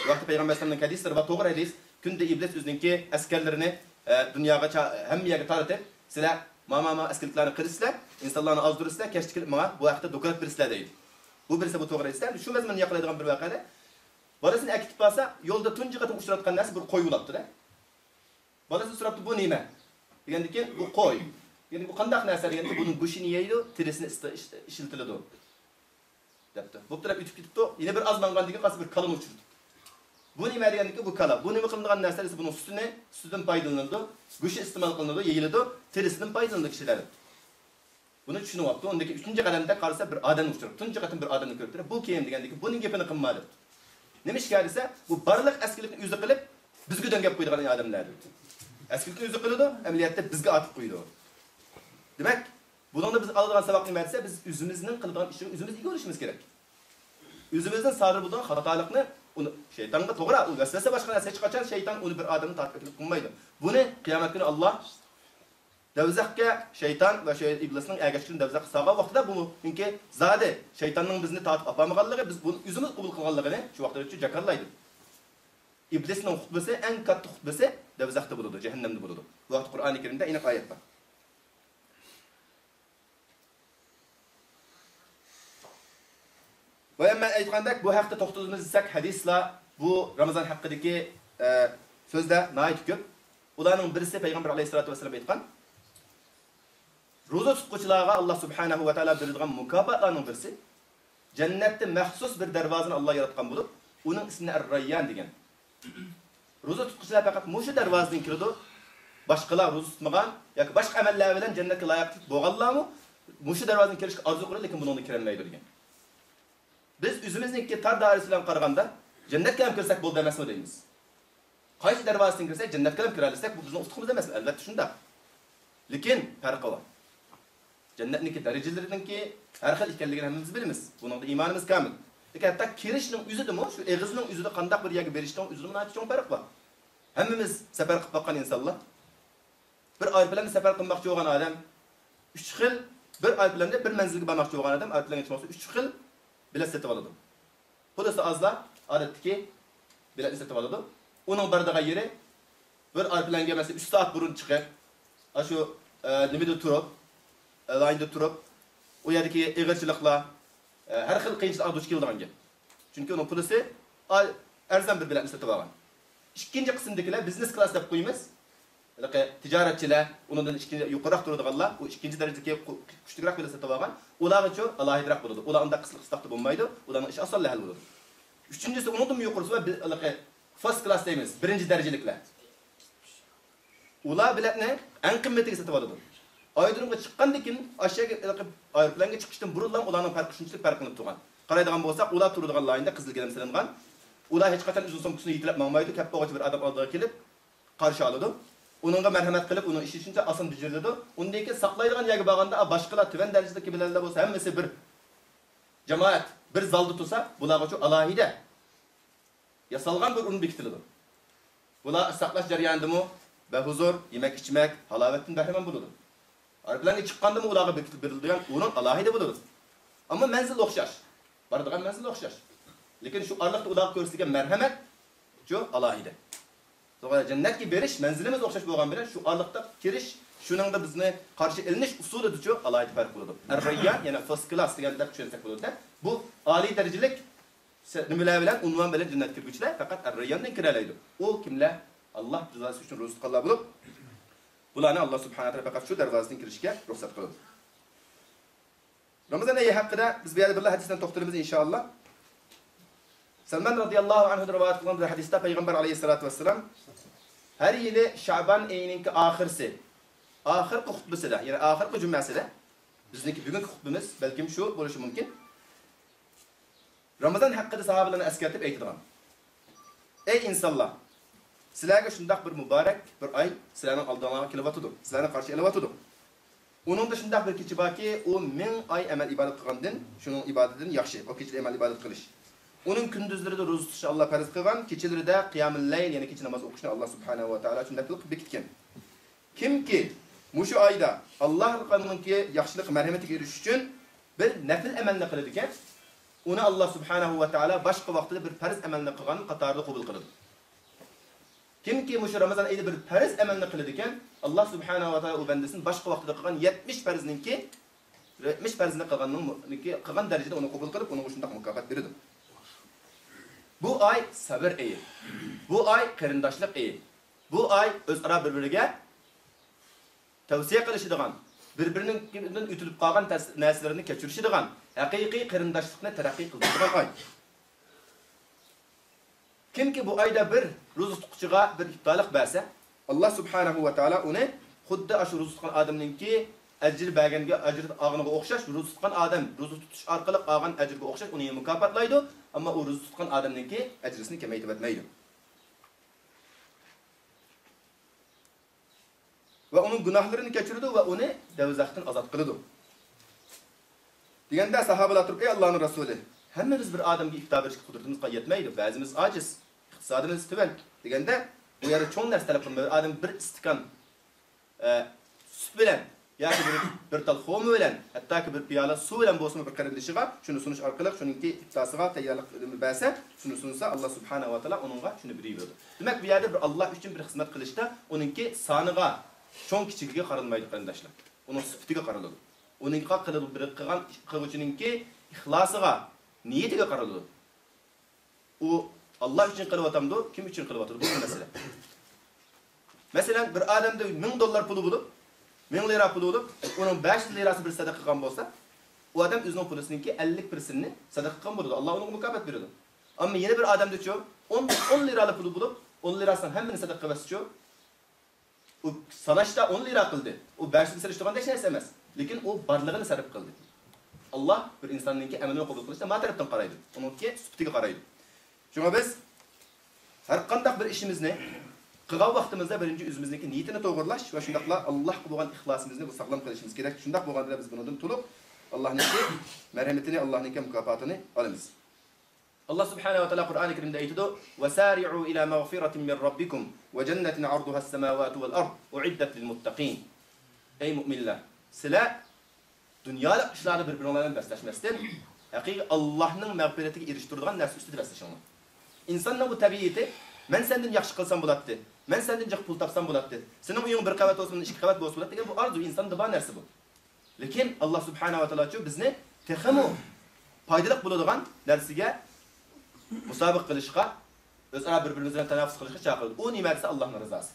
بۇ ھەقتە پەيغەمبەر ئەلەيھىسسالامنىڭ ھەدىسلىرى بار، توغرا ھەدىس. كۈندە ئىبلىس ئۆزىنىڭكى ئەسكەرلىرىنى، ئە، دۇنياغا چا-، ھەممە يەرگە تارىتىپ، سىلەر ما، ما، ما ئەسكىلىكلەرنى قىلىسىلەر، ئىنسانلارنى ئازدۇرىسىلەر، كەچتە كېلىپ ماڭا بۇ ھەقتە دوكلات بېرىسىلەر دەيدۇ. بۇ بېرسە بۇ توغرا دېسە، شۇ مەزمۇننى ياقلايدىغان بىر ۋەقەدە بالىسىنى ئەكېتىپ بارسا، يولدا تۇنجى قېتىم ئۇچراتقان نەرسە بىر قوي بولۇپتۇ-دە. بالىسى سوراپتۇ، بۇ نېمە؟ دېگەندىكىن، بۇ قوي. دېگەندىكىن، بۇ قانداق نەرسە؟ دېگەندىكىن، بۇنىڭ گۆشىنى يەيدۇ، تېرىسىنى ئىسسىتىدۇ. دەپتۇ. بوپتۇ دەپ ئۆتۈپ كېتىپتۇ. يەنە بىر ئاز ماڭغاندىن كېيىن قالسا بىر كالىنى ئۇچرىدى. بۇ نېمە دېگەندىكىن، بۇ كالا. بۇ نېمە قىلىنىدىغان نەرسە دېسە، بۇنىڭ سۈتىنى، سۈتىدىن پايدىلىنىدۇ، گۆشى ئىستېمال قىلىنىدۇ، يېيىلىدۇ، تېرىسىدىن پايدىلىنىدۇ كىشىلەر. بۇنى چۈشىنىۋاپتۇ. ئۇندىن كېيىن ئۈچىنچى قەدەمدە قارىسا، بىر ئادەمنى ئۇچرىدى. تۇنجى قېتىم بىر ئادەمنى كۆرۈپتۇ. بۇ كىم دېگەندىكىن، بۇنىڭ گېپىنى قىلما دەپتۇ. نېمىشقا دېسە، بۇ بارلىق ئەسكىلىكنى ئۆزى قىلىپ، بىزگە دۆڭگەپ قويىدىغان ئادەملەر دەپتۇ. ئەسكىلىكنى ئۆزى قىلىدۇ، ئەمەلىيەتتە بىزگە ئارتىپ قويىدۇ. دېمەك، بۇنىڭدا بىز ئالىدىغان ساۋاق نېمە دېسە، بىز ئۆزىمىزنىڭ قىلىدىغان ئىشىغا ئۆزىمىز ئىگە بولۇشىمىز كېرەك. ئۆزىمىزدىن سادىر بولىدىغان خاتالىقنى، ئۇنى شەيتانغا توغرا، ئۇ ۋەسۋەسە باشقا نەرسە، ھېچقاچان شەيتان ئۇنى بىر ئادەمنى تارتىپ ئەكېلىپ قىلمايدۇ. بۇنى قىيامەت كۈنى ئاللا دەۋزەخكە شەيتان ۋە شەي-، ئىبلىسنىڭ ئەگەشكىنى دەۋزەخكە سالغان ۋاقتىدا بۇ، چۈنكى زادى شەيتاننىڭ بىزنى تارتىپ ئاپارمىغانلىقى، بىز بۇنى ئۆزىمىز قوبۇل قىلغانلىقىنى شۇ ۋاقىتتا جاكارلايدۇ. ئىبلىسنىڭ خۇتبىسى، ئەڭ كاتتا خۇتبىسى دەۋزەختە بولىدۇ، جەھەننەمدە بولىدۇ. بۇ ھەقتە قۇرئانى كەرىمدە ئېنىق ئايەت بار. ۋە مەن ئېيتقاندەك، بۇ ھەقتە توختىلىمىز دېسەك، ھەدىسلار بۇ رامىزان ھەققىدىكى، ئە، سۆزلەر ناھايىتى كۆپ. ئۇلارنىڭ بىرسى پەيغەمبەر ئەلەيھىسسالاتۇ ۋەسسالام ئېيتقان، روزا تۇتقۇچىلارغا ئاللا سۇبھانەھۇ ۋە تائالا بېرىدىغان مۇكاپاتلارنىڭ بىرسى، جەننەتتە مەخسۇس بىر دەرۋازىنى ئاللا ياراتقان بولۇپ، ئۇنىڭ ئىسمىنى ئەر-رەييان دېگەن. روزا تۇتقۇچىلار پەقەت مۇشۇ دەرۋازىدىن كىرىدۇ. باشقىلار روزا تۇتمىغان ياكى باشقا ئەمەللەر بىلەن جەننەتكە لايىقلىق بولغانلارمۇ مۇشۇ دەرۋازىدىن كىرىشكە ئارزۇ قىلىدۇ، لېكىن بۇنىڭدىن كىرەلمەيدۇ دېگەن. بىز ئۆزىمىزنىڭكى تار دائىرىسى بىلەن قارىغاندا، جەننەتكە ھەم كىرسەك بولدى ئەمەسمۇ دەيمىز. قايسى دەرۋازىدىن كىرسەك، جەننەتكە ھەم كىرەلىسەك، بۇ بىزنىڭ ئۇتۇقىمىز ئەمەسمۇ؟ ئەلۋەتتە شۇنداق. لېكىن پەرقى بار. جەننەتنىڭكى دەرىجىلىرىنىڭكى ھەر خىل ئىكەنلىكىنى ھەممىمىز بىلىمىز. بۇنىڭدا ئىمانىمىز كامىل. لېكىن ھەتتا كىرىشنىڭ ئۆزىدىمۇ، شۇ ئېغىزنىڭ ئۆزىدە قانداق بىر يەرگە بېرىشنىڭ ئۆزىدىمۇ ناھايىتى چوڭ پەرق بار. ھەممىمىز سەپەر قىلىپ باققان ئىنسانلار. بىر ئايروپىلاندا سەپەر قىلماقچى بولغان ئادەم ئۈچ خىل، بىر ئايروپىلاندا بىر مەنزىلگە بارماقچى بولغان ئادەم ئايروپىلانغا چىقماقچى ئۈچ خىل بېلەت سېتىۋالىدۇ. پۇلى ئازلار ئادەتتىكى بېلەتنى سېتىۋالىدۇ. ئۇنىڭ بارىدىغان يېرى بىر ئايروپىلانغا، مەسىلەن، ئۈچ سائەت بۇرۇن چىقىپ، ئاشۇ، ئە، نېمىدە تۇرۇپ، ئە، لايندا تۇرۇپ، ئۇ يەردىكى ئېغىرچىلىقلار، ئە، ھەر خىل قىيىنچىلىققا دۇچ كېلىدىغان گەپ. چۈنكى ئۇنىڭ پۇلىسى ئا-، ئەرزان بىر بېلەتنى سېتىۋالغان. ئىككىنچى قىسىمدىكىلەر، بىزنېس كلاس دەپ قويىمىز. ھېلىقى تىجارەتچىلەر، ئۇنىڭدىن ئىككىنچى يۇقىرىراق تۇرىدىغانلار، ئۇ ئىككىنچى دەرىجىدىكى قۇ-، كۈچلۈكرەك بېلەت سېتىۋالغان، ئۇلارغىچۇ ئالاھىدىراق بولىدۇ. ئۇلار ئۇنداق قىسلىق-قىستاقتا بولمايدۇ، ئۇلارنىڭ ئىشى ئاسانلا ھەل بولىدۇ. ئۈچىنچىسى، ئۇنىڭدىنمۇ يۇقىرىسى بار، بىز ھېلىقى فىرست كلاس دەيمىز، بىرىنچى دەرىجىلىكلەر. ئۇلار بېلەتنى ئەڭ قىممىتىگە سېتىۋالىدۇ. ئايرودرومغا چىققاندىن كېيىن، ئاشۇ يەرگە ھېلىقى ئايروپىلانغا چىقىشتىن بۇرۇنلا ئۇلارنىڭ پەرقى شۇنچىلىك پەرقلىنىپ تۇرغان. قارايدىغان بولساق، ئۇلار تۇرىدىغان لايىندا قىزىل گىلەم سېلىنغان. ئۇلار ھېچقاچان ئۆزىنىڭ سومكىسىنى يېتىلەپ ماڭمايدۇ، كەپ بولغۇچە بىر ئادەم ئالدىغا كېلىپ، قارشى ئالىدۇ. ئۇنىڭغا مەرھەمەت قىلىپ، ئۇنىڭ ئىشى شۇنچە ئاسان بېجىرىلىدۇ. ئۇندىن كېيىن ساقلايدىغان يەرگە بارغاندا، باشقىلار تۆۋەن دەرىجىدىكى بىلەنلەر بولسا، ھەممىسى بىر جامائەت بىر زالدا تۇرسا، بۇلارغىچۇ ئالاھىدە ياسالغان بىر ئورۇن بېكىتىلىدۇ. بۇلار ساقلاش جەريانىدىمۇ بەھۇزۇر، يېمەك-ئىچمەك، ھالاۋەتتىن بەھرىمەن بولىدۇ. ئايروپىلانغا چىققاندىمۇ ئۇلارغا بېكىتىپ بېرىلىدىغان ئورۇن ئالاھىدە بولىدۇ. ئەمما مەنزىل ئوخشاش. بارىدىغان مەنزىل ئوخشاش. لېكىن شۇ ئارىلىقتا ئۇلارغا كۆرسىتىلگەن مەرھەمەت شۇ ئالاھىدە. شۇڭا جەننەتكە بېرىش مەنزىلىمىز ئوخشاش بولغان بىلەن شۇ ئارىلىقتا كىرىش، شۇنىڭدا بىزنى قارشى ئېلىنىش ئۇسۇلىدىچۇ ئالاھىدە پەرق بولىدۇ. ئەر-رەييان، يەنى فىرست كلاس دېگەندەك چۈشەنسەك بولىدۇ. بۇ ئالىي دەرىجىلىك سە-، نېمىلەر بىلەن، ئۇنۋان بىلەن جەننەتكە كىرگۈچىلەر پەقەت ئەر-رەيياندىن كىرەلەيدۇ. ئۇ كىملەر؟ ئاللا رىزاسى ئۈچۈن روزا تۇتقانلار بولۇپ، بۇلارنى ئاللا سۇبھانەھۇ ۋە تائالا پەقەت شۇ دەرۋازىدىن كىرىشكە رۇخسەت قىلىدۇ. رامىزان ئېيى ھەققىدە بىز بۇ يەردە بىرلا ھەدىستىن توختىلىمىز، ئىنشائاللا. سەلمان رازىياللاھۇ ئەنھۇدىن رىۋايەت قىلغان بىر ھەدىستە پەيغەمبەر ئەلەيھىسسالاتۇ ۋەسسالام ھەر يىلى شەبان ئېيىنىڭكى ئاخىرسى، ئاخىرقى خۇتبىسىدە، يەنى ئاخىرقى جۈمئەسىدە، بىزنىڭكى بۈگۈنكى خۇتبىمىز بەلكىم شۇ بولۇشى مۇمكىن. رامىزان ھەققىدە ساھابىلەرنى ئەسكەرتىپ ئېيتىدىغان، ئەي ئىنسانلار! سىلەرگە شۇنداق بىر مۇبارەك بىر ئاي سىلەرنىڭ ئالدىڭلارغا كېلىۋاتىدۇ، سىلەرنى قارشى ئېلىۋاتىدۇ. ئۇنىڭدا شۇنداق بىر كېچە باركى، ئۇ مىڭ ئاي ئەمەل ئىبادەت قىلغاندىن، شۇنىڭ ئىبادىتىدىن ياخشى، ئۇ كېچىدە ئەمەل ئىبادەت قىلىش. ئۇنىڭ كۈندۈزلىرىدە روزا تۇتۇشنى ئاللا پەرز قىلغان، كېچىلىرىدە قىيامۇل لەيل، يەنى كېچە ناماز ئوقۇشنى ئاللا سۇبھانەھۇ ۋە تائالا شۇنداق قىلىپ بېكىتكەن. كىمكى مۇشۇ ئايدا ئاللا ياخشىلىق مەرھەمىتىگە ئېرىشىش ئۈچۈن بىر نەپىل ئەمەلنى قىلىدىكەن، ئۇنى ئاللا سۇبھانەھۇ ۋە تائالا باشقا ۋاقتىدا بىر پەرز ئەمەلنى قىلغان قاتارىدا قوبۇل قىلىدۇ. كىمكى مۇشۇ رامىزان ئېيىدا بىر پەرز ئەمەلنى قىلىدىكەن، ئاللا سۇبھانەھۇ ۋە تائالا ئۇ بەندىسىنى باشقا ۋاقتىدا قىلغان يەتمىش پەرزنىڭكى، يەتمىش پەرزنى قىلغاننىڭ، قىلغان دەرىجىدە ئۇنى قوبۇل قىلىپ، ئۇنىڭغا شۇنداق مۇكاپات بېرىدۇ. بۇ ئاي سەۋر ئېيى. بۇ ئاي قېرىنداشلىق ئېيى. بۇ ئاي ئۆزئارا بىر-بىرىگە تەۋسىيە قىلىشىدىغان، بىر-بىرىنىڭ ئۆتۈلۈپ قالغان تەس-، نەرسىلىرىنى كەچۈرۈشىدىغان، ھەقىقىي قېرىنداشلىقنى تەرەققىي قىلدۇرىدىغان ئاي. كىمكى بۇ ئايدا بىر روزا تۇتقۇچىغا بىر ئىپتارلىق بەرسە، ئاللا سۇبھانەھۇ ۋە تائالا ئۇنى خۇددى ئاشۇ روزا تۇتقان ئادەمنىڭكى ئەجىر بەرگەنگە، ئەجىر ئالغىنىغا ئوخشاش، روزا تۇتقان ئادەم روزا تۇتۇش ئارقىلىق ئالغان ئەجىرگە ئوخشاش ئۇنى مۇكاپاتلايدۇ، ئەمما ئۇ روزا تۇتقان ئادەمنىڭكى ئەجرىسىنى كېمەيتىۋەتمەيدۇ. ۋە ئۇنىڭ گۇناھلىرىنى كەچۈرىدۇ ۋە ئۇنى دوزاختىن ئازاد قىلىدۇ. دېگەندە ساھابىلار تۇرۇپ، ئەي ئاللانىڭ رەسۇلى، ھەممىمىز بىر ئادەمگە ئىپتار بېرىشكە قۇدرىتىمىز يەتمەيدۇ، بەزىمىز ئاجىز، ئىقتىسادىمىز تۆۋەن. دېگەندە، بۇ يەردە چوڭ نەرسە تەلەپ قىلمايدۇ. ئادەم بىر ئىستىكان ئە، سۈت بىلەن ياكى بىر، بىر تال خورما بىلەن، ھەتتاكى بىر پىيالە سۇ بىلەن بولسىمۇ بىر قېرىندىشىغا شۇنى سۇنۇش ئارقىلىق شۇنىڭكى ئىپتاسىغا تەييارلىق بەرسە، شۇنى سۇنسا، ئاللا سۇبھانەھۇ ۋە تائالا ئۇنىڭغا شۇنى بېرىۋېرىدۇ. دېمەك، بۇ يەردە بىر ئاللا ئۈچۈن بىر خىزمەت قىلىشتا ئۇنىڭكى سانىغا، چوڭ كىچىكىگە قارالمايدۇ، قېرىنداشلار. ئۇنىڭ سۈپىتىگە قارىلىدۇ. ئۇنىڭغا قىلىدۇ، بىر قىلغان، قىلغۇچىنىڭكى ئىخلاسىغا، نىيىتىگە قارىلىدۇ. ئۇ ئاللا ئۈچۈن قىلىۋاتامدۇ، كىم ئۈچۈن قىلىۋاتىدۇ، بۇ بىر مەسىلە. مەسىلەن، بىر ئادەمدە مىڭ دوللار پۇلى بولۇپ، مىڭ لىرا پۇلى بولۇپ، ئۇنىڭ بەش يۈز لىراسى بىر سەدەقە قىلغان بولسا، ئۇ ئادەم ئۆزىنىڭ پۇلىسىنىڭكى ئەللىك پىرسېنتىنى سەدەقە قىلغان بولىدۇ. ئاللا ئۇنىڭغا مۇكاپات بېرىدۇ. ئەمما يەنە بىر ئادەمدىچۇ، ئون، ئون لىرالىق پۇلى بولۇپ، ئون لىراسىنىڭ ھەممىنى سەدەقە قىلىۋەتسىچۇ، ئۇ ساناشتا ئون لىرا قىلدى. ئۇ بەش يۈز سېلىش تۇرغاندەك نەرسە ئەمەس. لېكىن ئۇ بارلىقىنى سەرپ قىلدى. ئاللا بىر ئىنساننىڭكى ئەمەلنى قوبۇل قىلىشتا ما تەرەپتىن قارايدۇ. ئۇنىڭكى سۈپىتىگە قارايدۇ. شۇڭا بىز ھەر قانداق بىر ئىشىمىزنى قىلغان ۋاقتىمىزدا بىرىنچى ئۆزىمىزنىڭكى نىيىتىنى توغرىلاش ۋە شۇنداقلا ئاللاھقا بولغان ئىخلاسىمىزنى ساغلام قىلىشىمىز كېرەك. شۇنداق بولغاندا بىز بۇنىڭدىن تولۇق ئاللاھنىڭكى مەرھەمىتىنى، ئاللاھنىڭكى مۇكاپاتىنى ئالىمىز. ئاللا سۇبھانەھۇ ۋە تائالا قۇرئانى كەرىمدە ئېيتىدۇ، «وسارعوا إلى مغفرة من ربكم وجنة عرضها السماوات والأرض أعدت للمتقين». ئەي مۇئمىنلار، سىلەر دۇنيالىق ئىشلاردا بىر-بىرىڭلار بىلەن بەسلەشمەستىن، ھەقىقىي ئاللاھنىڭ مەغپىرىتىگە ئېرىشتۈرىدىغان نەرسە ئۈستىدە بەسلىشىڭلار. ئىنساننىڭ بۇ تەبىئىتى، مەن سەندىن ياخشى قىلسام بولاتتى، مەن سەندىن جىق پۇل تاپسام بولاتتى، سېنىڭ ئۆيۈڭ بىر قەۋەت بولسا، مېنىڭ ئىككى قەۋەت بولسا بولاتتى دېگەن بۇ ئارزۇ، ئىنساندا بار نەرسە بۇ. لېكىن ئاللا سۇبھانەھۇ ۋە تائالاچۇ بىزنى تېخىمۇ پايدىلىق بولىدىغان نەرسىگە مۇسابىقە قىلىشقا، ئۆزئارا بىر-بىرىمىز بىلەن تەناپۇس قىلىشقا چاقىرىدۇ. ئۇ نېمە دېسە، ئاللانىڭ رىزاسى.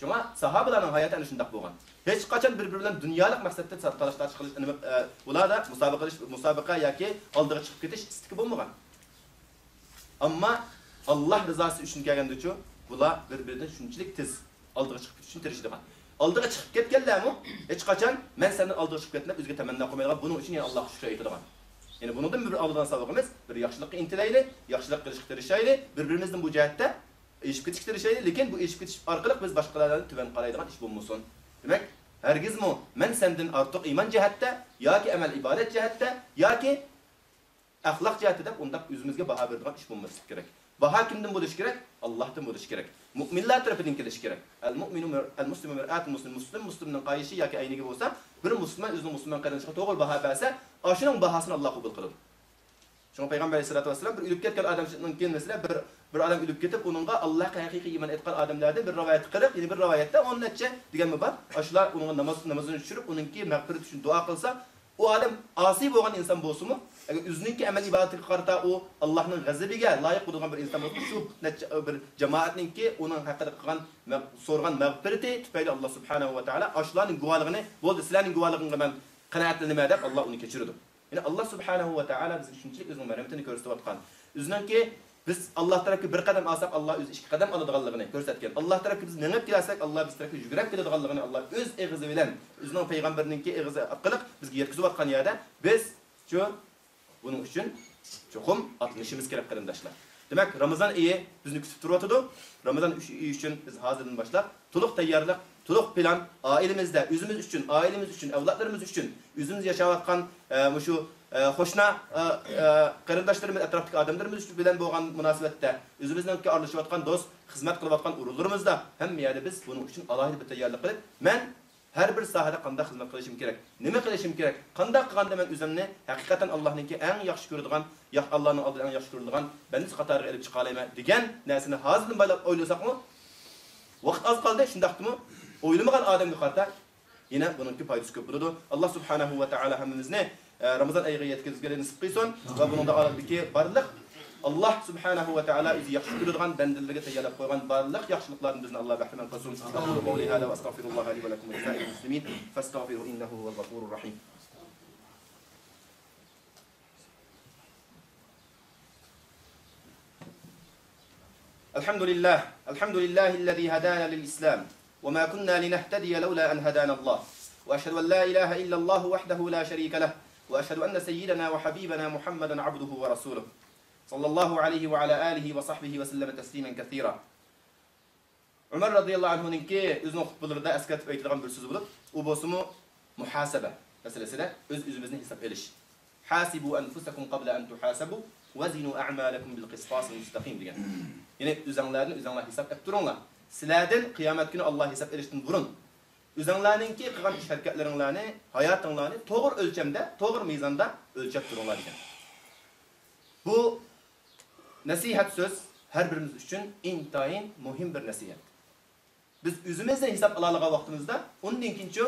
شۇڭا ساھابىلارنىڭ ھاياتى ئەنە شۇنداق بولغان. ھېچقاچان بىر-بىرى بىلەن دۇنيالىق مەقسەتتە تالاش-تارتىش قىلىش، نېمە، ئە، ئۇلاردا مۇسابىقە قىلىش، مۇسابىقە ياكى ئالدىغا چىقىپ كېتىش ئىستىكى بولمىغان. ئەمما ئاللا رىزاسى ئۈچۈن كەلگەندىچۇ، بۇلار بىر-بىرىدىن شۇنچىلىك تېز ئالدىغا چىقىپ كېتىش ئۈچۈن تىرىشىدىغان. ئالدىغا چىقىپ كەتكەنلەرمۇ ھېچقاچان مەن سەندىن ئالدىغا چىقىپ كەتتىم دەپ ئۆزىگە تەمەننا قويمايدىغان، بۇنىڭ ئۈچۈن يەنە ئاللاغا شۈكرى ئېيتىدىغان. يەنى بۇنىڭدىن بىر ئالىدىغان ساۋىقىمىز، بىر ياخشىلىققا ئىنتىلەيلى، ياخشىلىق قىلىشقا تىرىشايلى، بىر-بىرىمىزدىن بۇ جەھەتتە ئېشىپ كېتىشكە تىرىشايلى، لېكىن بۇ ئېشىپ كېتىش ئارقىلىق بىز باشقىلارنى تۆۋەن قارايدىغان ئىش بولمىسۇن. دېمەك، ھەرگىزمۇ مەن سەندىن ئارتۇق ئىمان جەھەتتە ياكى ئەمەل ئىبادەت جەھەتتە ياكى ئەخلاق جەھەتتە دەپ ئۇنداق ئۆزىمىزگە باھا بېرىدىغان ئىش بولماسلىقى كېرەك. باھا كىمدىن بولۇشى كېرەك؟ ئاللاھتىن بولۇشى كېرەك. مۇئمىنلار تەرىپىدىن كېلىشى كېرەك. ئەل مۇئمىنۇ مىر-، ئەل مۇسلىمۇ مىرئەتۇل مۇسلىم. مۇسلىم مۇسلىمنىڭ قايىشى ياكى ئەينىكى بولسا، بىر مۇسۇلمان ئۆزىنىڭ مۇسۇلمان قېرىندىشىغا توغرا باھا بەرسە، ئاشۇنىڭ باھاسىنى ئاللا قوبۇل قىلىدۇ. شۇڭا پەيغەمبەر ئەلەيھىسسالاتۇ ۋەسسالام بىر ئۆلۈپ كەتكەن ئادەمدىن كېيىن، مەسىلەن، بىر، بىر ئادەم ئۆلۈپ كېتىپ، ئۇنىڭغا ئاللاھقا ھەقىقىي ئىمان ئېيتقان ئادەملەردىن بىر رىۋايەتتە قىرىق، يەنە بىر رىۋايەتتە ئون نەچچە دېگەنمۇ بار. ئاشۇلار ئۇنىڭغا ناماز، نامىزىنى چۈشۈرۈپ، ئۇنىڭكى مەغپىرىتى ئۈچۈن دۇئا قىلسا، ئۇ ئادەم ئاسىي بولغان ئىنسان بولسىمۇ، ئەگەر ئۆزىنىڭكى ئەمەل ئىبادىتىگە قارىتا ئۇ ئاللاھنىڭ غەزىپىگە لايىق بولىدىغان بىر ئىنسان بولسا، شۇ نەچچە، بىر جامائەتنىڭكى ئۇنىڭ ھەققىدە قىلغان مەغ-، سورىغان مەغپىرىتى تۈپەيلى ئاللا سۇبھانەھۇ ۋە تائالا ئاشۇلارنىڭ گۇۋاھلىقىنى، بولدى، سىلەرنىڭ گۇۋاھلىقىڭغا مەن قانائەتلىنىمەن دەپ، ئاللا ئۇنى كەچۈرىدۇ. يەنى ئاللا سۇبھانەھۇ ۋە تائالا بىزگە شۇنچىلىك ئۆزىنىڭ مەرھىمىتىنى كۆرسىتىۋاتقان. ئۆزىنىڭكى بىز ئاللا تەرەپكە بىر قەدەم ئالساق، ئاللا ئۆزى ئىككى قەدەم ئالىدىغانلىقىنى كۆرسەتكەن. ئاللا تەرەپكە بىز مېڭىپ كەلسەك، ئاللا بىز تەرەپكە يۈگۈرۈپ كېلىدىغانلىقىنى ئاللا ئۆز ئېغىزى بىلەن، ئۆزىنىڭ پەيغەمبىرىنىڭكى ئېغىزى ئارقىلىق بىزگە يەتكۈزۈۋاتقان يەردە بىز شۇ بۇنىڭ ئۈچۈن چوقۇم ئاتلىنىشىمىز كېرەك، قېرىنداشلار. دېمەك، رامىزان ئېيى بىزنى كۈتۈپ تۇرۇۋاتىدۇ. رامىزان ئېيى ئۈچۈن بىز ھازىردىن باشلاپ تولۇق تەييارلىق، تولۇق پىلان، ئائىلىمىزدە، ئۆزىمىز ئۈچۈن، ئائىلىمىز ئۈچۈن، ئەۋلادلىرىمىز ئۈچۈن، ئۆزىمىز ياشاۋاتقان، ئە، مۇشۇ، ئە، قوشنا، ئە، ئە، قېرىنداشلىرىمىز، ئەتراپتىكى ئادەملىرىمىز بىلەن بولغان مۇناسىۋەتتە، ئۆزىمىزنىڭكى ئارىلىشىۋاتقان دوست، خىزمەت قىلىۋاتقان ئورۇنلىرىمىزدا ھەممە يەردە بىز بۇنىڭ ئۈچۈن ئالاھىدە بىر تەييارلىق قىلىپ، مەن ھەر بىر ساھەدە قانداق خىزمەت قىلىشىم كېرەك؟ نېمە قىلىشىم كېرەك؟ قانداق قىلغاندا مەن ئۆزۈمنى ھەقىقەتەن ئاللاھنىڭكى ئەڭ ياخشى كۆرىدىغان، ياق-، ئاللاھنىڭ ئالدىدا ئەڭ ياخشى كۆرۈلىدىغان بەندىسى قاتارىغا ئېلىپ چىقالايمەن دېگەن نەرسىنى ھازىردىن باشلاپ ئويلىساقمۇ، ۋاقىت ئاز قالدى، شۇنداقتىمۇ ئويلىمىغان ئادەمگە قارىتا يەنە بۇنىڭكى پايدىسى كۆپ بولىدۇ. ئاللا سۇبھانەھۇ ۋە تائالا ھەممىمىزنى، ئە، رامىزان ئايىغا يەتكۈزگىلى نېسىپ قىلسۇن ۋە بۇنىڭدا ئالدىكى بارلىق، ئاللا سۇبھانەھۇ ۋە تائالا ئۆزى ياخشى كۆرىدىغان بەندىلىرىگە تەييارلاپ قويغان بارلىق ياخشىلىقلاردىن بىزنى ئاللا بەھرىمەن قىلسۇن. أقول قولي هذا وأستغفر الله لي ولكم ولسائر المسلمين فاستغفروه إنه هو الغفور الرحيم. الحمد لله، الحمد لله الذي هدانا للإسلام وما كنا لنهتدي لولا أن هدانا الله، وأشهد أن لا إله إلا الله وحده لا شريك له، وأشهد أن سيدنا وحبيبنا محمدا عبده ورسوله، صلى الله عليه وعلى آله وصحبه وسلم تسليما كثيرا. ئۆمەر رازىياللاھۇ ئەنھۇنىڭكى ئۆزىنىڭ خۇتبىلىرىدا ئەسكەرتىپ ئېيتىدىغان بىر سۆزى بولۇپ، ئۇ بولسىمۇ مۇھاسىبە مەسىلىسىدە ئۆز-ئۆزىمىزنى ھېساب ئېلىش. حاسبوا أنفسكم قبل أن تحاسبوا وزنوا أعمالكم بالقسطاس المستقيم دېگەن. يەنى ئۆزۈڭلارنى ئۆزۈڭلار ھېساب ئېلىپ تۇرۇڭلار. سىلەردىن قىيامەت كۈنى ئاللا ھېساب ئېلىشتىن بۇرۇن ئۆزۈڭلارنىڭكى قىلغان ئىش-ھەرىكەتلىرىڭلارنى، ھاياتىڭلارنى توغرا ئۆلچەمدە، توغرا مىزاندا ئۆلچەپ تۇرۇڭلار دېگەن. بۇ نەسىھەت سۆز ھەر بىرىمىز ئۈچۈن ئىنتايىن مۇھىم بىر نەسىھەت. بىز ئۆزىمىزدىن ھېساب ئالالىغان ۋاقتىمىزدا، ئۇندىن كېيىنچۇ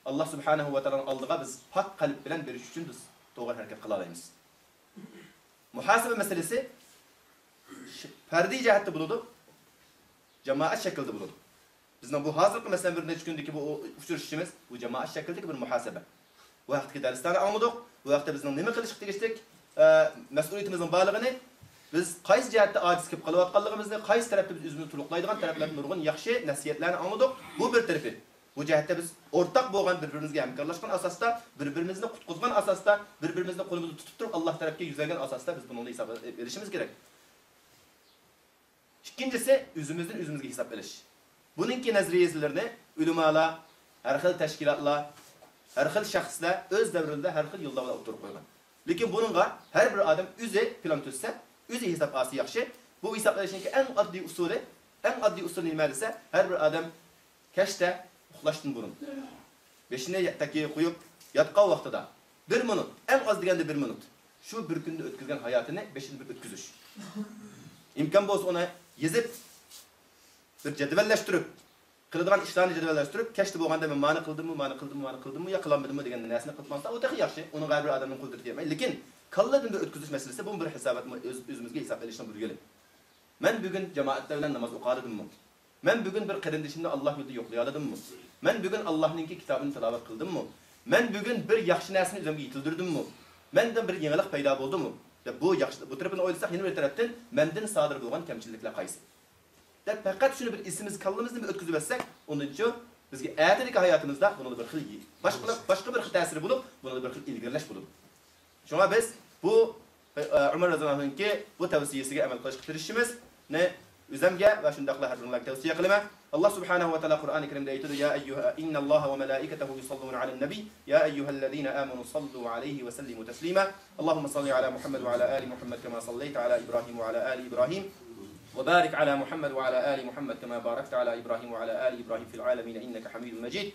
ئاللا سۇبھانەھۇ ۋە تائالانىڭ ئالدىغا بىز پاك قەلب بىلەن بېرىش ئۈچۈن بىز توغرا ھەرىكەت قىلالايمىز. مۇھاسىبە مەسىلىسى ش-، پەردىي جەھەتتە بولىدۇ، جامائەت شەكلىدە بولىدۇ. بىزنىڭ بۇ ھازىرقى، مەسىلەن، بىر نەچچە كۈندىكى بۇ ئۇچرىشىشىمىز، بۇ جامائەت شەكلىدىكى بىر مۇھاسىبە. بۇ ھەقتىكى دەرسلەرنى ئاڭلىدۇق. بۇ ھەقتە بىزنىڭ نېمە قىلىشقا تېگىشلىك، ئە، مەسئۇلىيىتىمىزنىڭ بارلىقىنى، بىز قايسى جەھەتتە ئاجىز كېلىپ قېلىۋاتقانلىقىمىزنى، قايسى تەرەپتە بىز ئۆزىمىزنى تولۇقلايدىغان تەرەپلەردىن نۇرغۇن ياخشى نەسىھەتلەرنى ئاڭلىدۇق. بۇ بىر تەرىپى. بۇ جەھەتتە بىز ئورتاق بولغان، بىر-بىرىمىزگە ھەمكارلاشقان ئاساستا، بىر-بىرىمىزنى قۇتقۇزغان ئاساستا، بىر-بىرىمىزنى قولىمىزدا تۇتۇپ تۇرۇپ، ئاللا تەرەپكە يۈزلەنگەن ئاساستا بىز بۇنىڭدا ھېساب ئېلىشىمىز كېرەك. ئىككىنچىسى، ئۆزىمىزدىن ئۆزىمىزگە ھېساب ئېلىش. بۇنىڭكى نەزەرىيەلىرىنى ئۆلىمالار، ھەر خىل تەشكىلاتلار، ھەر خىل شەخسلەر ئۆز دەۋرىدە ھەر خىل يوللار بىلەن ئوتتۇرىغا قويغان. لېكىن بۇنىڭغا ھەر بىر ئادەم ئۆزى پىلان تۈزسە، ئۆزى ھېساب ئالسا ياخشى. بۇ ھېساب ئېلىشنىڭكى ئەڭ ئاددىي ئۇسۇلى، ئەڭ ئاددىي ئۇسۇلى نېمە دېسە، ھەر بىر ئادەم كەچتە ئۇخلاشتىن بۇرۇن، بېشىنى تەككىگە قويۇپ ياتقان ۋاقتىدا بىر مىنۇت، ئەڭ ئاز دېگەندە بىر مىنۇت، شۇ بىر كۈندە ئۆتكۈزگەن ھاياتىنى بېشىدىن بىر ئۆتكۈزۈش. ئىمكان بولسا ئۇنى يېزىپ، بىر جەدۋەللەشتۈرۈپ، قىلىدىغان ئىشلارنى جەدۋەللەشتۈرۈپ، كەچتە بولغاندا مەن مانى قىلدىممۇ، مانى قىلدىممۇ، مانى قىلدىممۇ يا قىلالمىدىممۇ دېگەن نەرسىنى قىلىپ ماڭسا، ئۇ تېخى ياخشى. ئۇنىڭغا ھەر بىر ئادەمنىڭ قۇدرىتى يەتمەيدۇ. لېكىن كاللىدىن بىر ئۆتكۈزۈش مەسىلىسى، بۇمۇ بىر ھېسابات، ئۆز-، ئۆزىمىزگە ھېساب ئېلىشنىڭ بىر يولى. مەن بۈگۈن جامائەتلەر بىلەن ناماز ئوقۇيالىدىممۇ؟ مەن بۈگۈن بىر قېرىندىشىمنى ئاللا يولىدا يوقلىيالىدىممۇ؟ مەن بۈگۈن ئاللانىڭكى كىتابىنى تىلاۋەت قىلدىممۇ؟ مەن بۈگۈن بىر ياخشى نەرسىنى ئۆزۈمگە يېتىلدۈردۈممۇ؟ مەندىن بىر يېڭىلىق پەيدا بولدىمۇ؟ دەپ بۇ ياخشى، بۇ تەرىپىنى ئويلىساق، يەنە بىر تەرەپتىن مەندىن سادىر بولغان كەمچىلىكلەر قايسى؟ دەپ پەقەت شۇنى بىر ئېسىمىز، كاللىمىزدىن بىر ئۆتكۈزۈۋەتسەك، ئۇندىنچۇ بىزگە ئەتىدىكى ھاياتىمىزدا بۇنىڭدا بىر خىل، باشقىلار، باشقا بىر خىل تەسىرى بولۇپ، بۇنىڭدا بىر خىل ئىلگىرىلەش بولىدۇ. شۇڭا بىز بۇ، ئە، ئۆمەر رازىياللاھۇ ئەنھۇنىڭكى بۇ تەۋسىيەسىگە ئەمەل قىلىشقا تىرىشىشىمىزنى ئۆزۈمگە ۋە شۇنداقلا ھەر بىرىڭلارغا تەۋسىيە قىلىمەن. ئاللا سۇبھانەھۇ ۋە تائالا قۇرئانى كەرىمدە ئېيتىدۇ، يا ئەييۇھە، إن الله وملائكته يصلون على النبي، يا أيها الذين آمنوا صلوا عليه وسلموا تسليما. اللهم صل على محمد وعلى آل محمد كما صليت على إبراهيم وعلى آل إبراهيم، وبارك على محمد وعلى آل محمد كما باركت على إبراهيم وعلى آل إبراهيم في العالمين إنك حميد مجيد.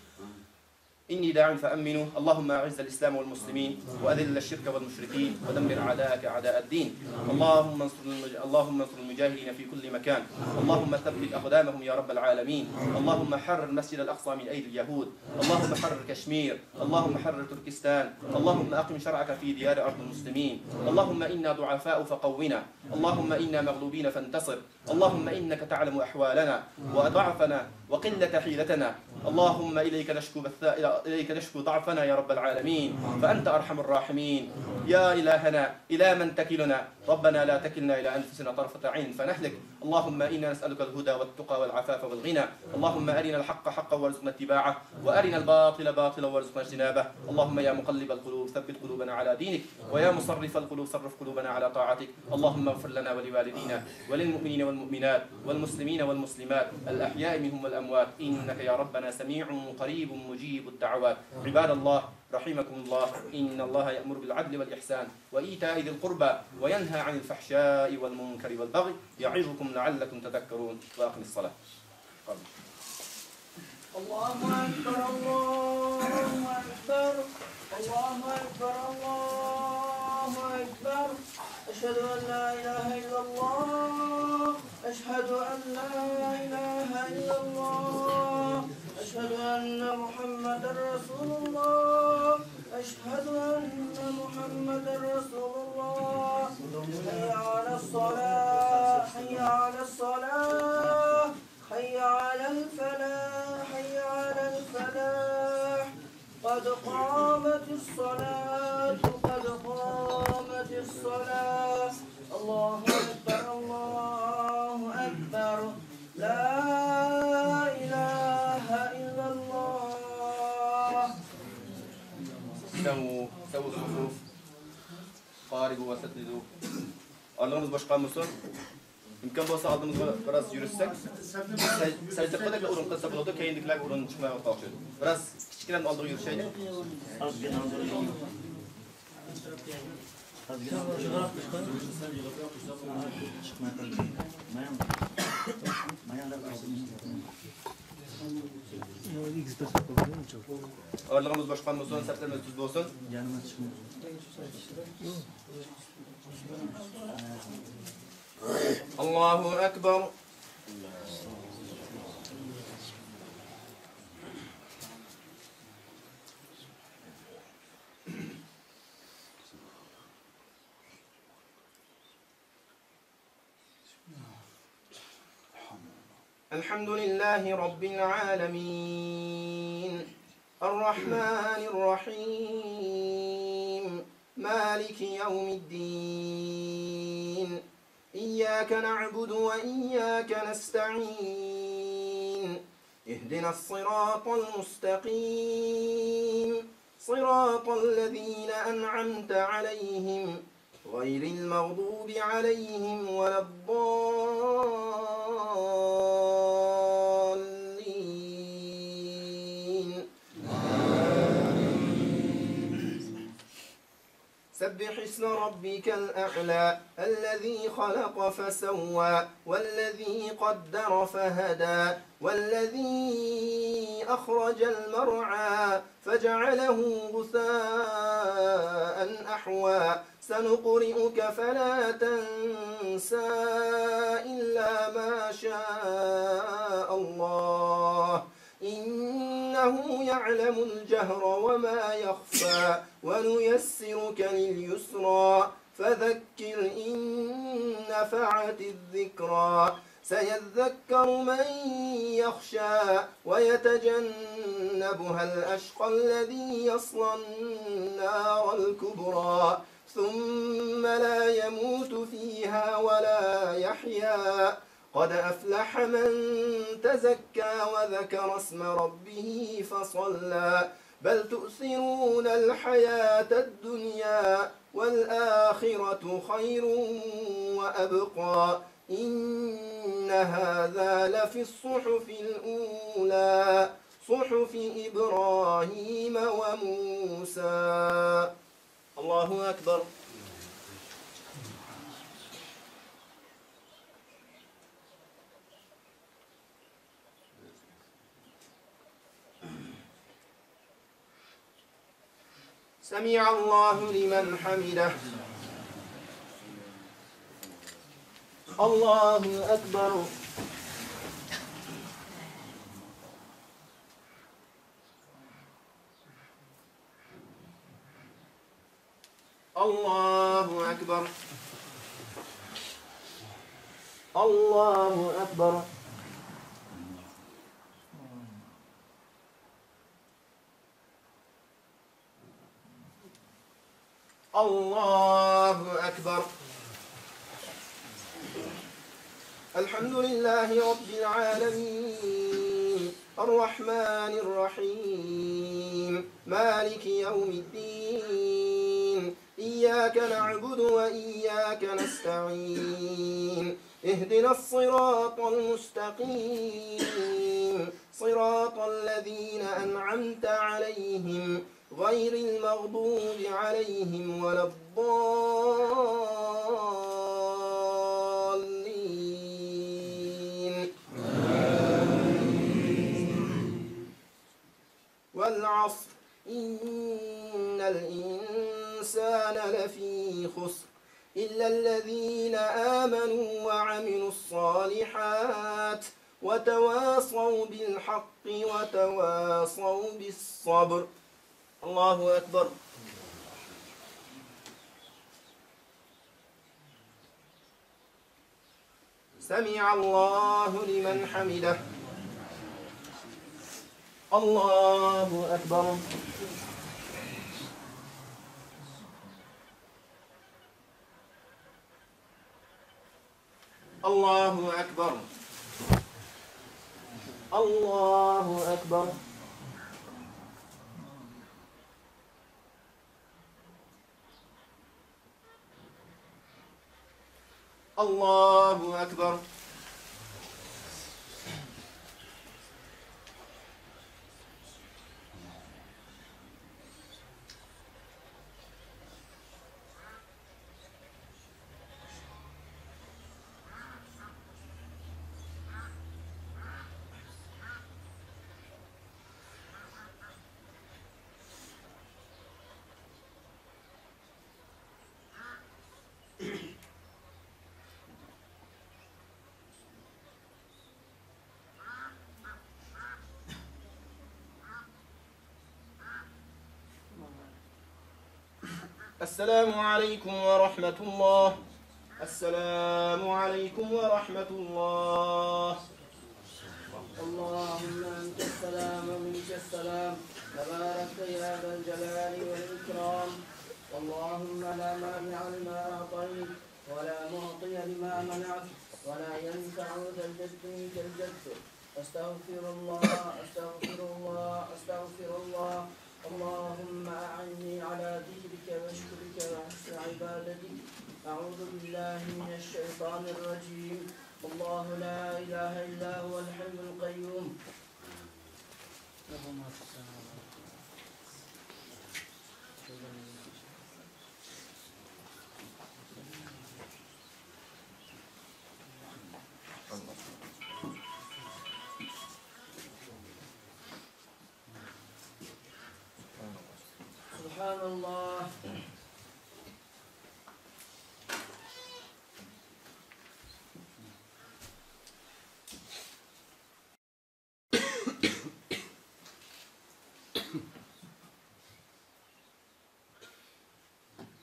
إني داع فأمنوا. اللهم أعز الإسلام والمسلمين، وأذل الشرك والمشركين، ودمر أعداءك أعداء الدين. اللهم انصر المج-، اللهم انصر المجاهدين في كل مكان. اللهم ثبت أقدامهم يا رب العالمين. اللهم حرر المسجد الأقصى من أيدي اليهود. اللهم حرر كشمير. اللهم حرر تركستان. اللهم أقم شرعك في ديار أرض المسلمين. اللهم إنا ضعفاء فقونا. اللهم إنا مغلوبين فانتصر. اللهم إنك تعلم أحوالنا وضعفنا وقلة حيلتنا. اللهم إليك نشكو بث-، إليك نشكو ضعفنا يا رب العالمين، فأنت أرحم الراحمين. يا إلهنا، إلى من تكلنا؟ ربنا لا تكلنا إلى أنفسنا طرفة عين فنهلك. اللهم إنا نسألك الهدى والتقى والعفاف والغنى. اللهم أرنا الحق حقا وارزقنا اتباعه، وأرنا الباطل باطلا وارزقنا اجتنابه. اللهم يا مقلب القلوب ثبت قلوبنا على دينك، ويا مصرف القلوب صرف قلوبنا على طاعتك. اللهم اغفر لنا ولوالدينا وللمؤمنين والمؤمنات والمسلمين والمسلمات الأحياء منهم والأموات، إنك يا ربنا سميع قريب مجيب الدعوات. عباد الله، رحمكم الله، إن الله يأمر بالعدل والإحسان وإيتاء ذي القربى وينهى عن الفحشاء والمنكر والبغي يعظكم لعلكم تذكرون. وأقم الصلاة. الله أكبر، الله أكبر، الله أكبر، الله أكبر. أشهد أن لا إله إلا الله. أشهد أن لا إله إلا الله. أشهد أن محمدا رسول الله. أشهد أن محمدا رسول الله. حي على الصلاة، حي على الصلاة، حي على الفلاح، حي على الفلاح. قد قامت الصلاة، قد قامت الصلاة. الله أكبر، الله أكبر. لا إله إلا الله. استووا، استووا الصفوف. قاربوا وسددوا. ئارىلىقىمىز بوش قالمىسۇن. ئىمكان بولسا ئالدىمىزغا بىراز يۈرۈشسەك، سەج-، سەجدە قىلىپ ئورۇن قىلسا بولىدۇ، كەينىدىكىلەرگە ئورۇن چىقمايۋاتقان ئۈچۈن. بىراز كىچىككىنە ئالدىغا يۈرۈشەيلى. ئازغىنە ئالدىغا يۈرۈڭ. ئازغىنە ئالدىغا يۈرۈڭ. ئارىلىقىمىز بوش قالمىسۇن، سەپلىرىمىز تۈز بولسۇن. الله أكبر. الحمد لله رب العالمين. الرحمن الرحيم. مالك يوم الدين. إياك نعبد وإياك نستعين. اهدنا الصراط المستقيم. صراط الذين أنعمت عليهم غير المغضوب عليهم ولا الضالين. سبح اسم ربك الأعلى الذي خلق فسوى والذي قدر فهدى والذي أخرج المرعى فجعله غثاء أحوى. سنقرئك فلا تنسى إلا ما شاء الله. إنه يعلم الجهر وما يخفى. ونيسرك لليسرى. فذكر إن نفعت الذكرى. سيذكر من يخشى ويتجنبها الأشقى الذي يصلى النار الكبرى ثم لا يموت فيها ولا يحيا. قد أفلح من تزكى وذكر اسم ربه فصلى. بل تؤثرون الحياة الدنيا والآخرة خير وأبقى. إن هذا لفي الصحف الأولى صحف إبراهيم وموسى. الله أكبر. سمع الله لمن حمده. الله أكبر. الله أكبر. الله أكبر. الله أكبر. الحمد لله رب العالمين. الرحمن الرحيم. مالك يوم الدين. إياك نعبد وإياك نستعين. اهدنا الصراط المستقيم. صراط الذين أنعمت عليهم غير المغضوب عليهم ولا الضالين. والعصر. إن الإنسان لفي خسر. إلا الذين آمنوا وعملوا الصالحات وتواصوا بالحق وتواصوا بالصبر. الله أكبر. سمع الله لمن حمده. الله أكبر. الله أكبر. الله أكبر. الله أكبر. السلام عليكم ورحمة الله. السلام عليكم ورحمة الله. اللهم أنت السلام ومنك السلام، تباركت يا ذا الجلال والإكرام. اللهم لا مانع لما أعطيت، ولا معطي لما منعت، ولا ينفع ذا الجد منك الجد. أستغفر الله، أستغفر الله، أستغفر الله. اللهم أعني على ذكرك وشكرك وحسن عبادتك. أعوذ بالله من الشيطان الرجيم. الله لا إله إلا هو الحي القيوم. سبحان الله.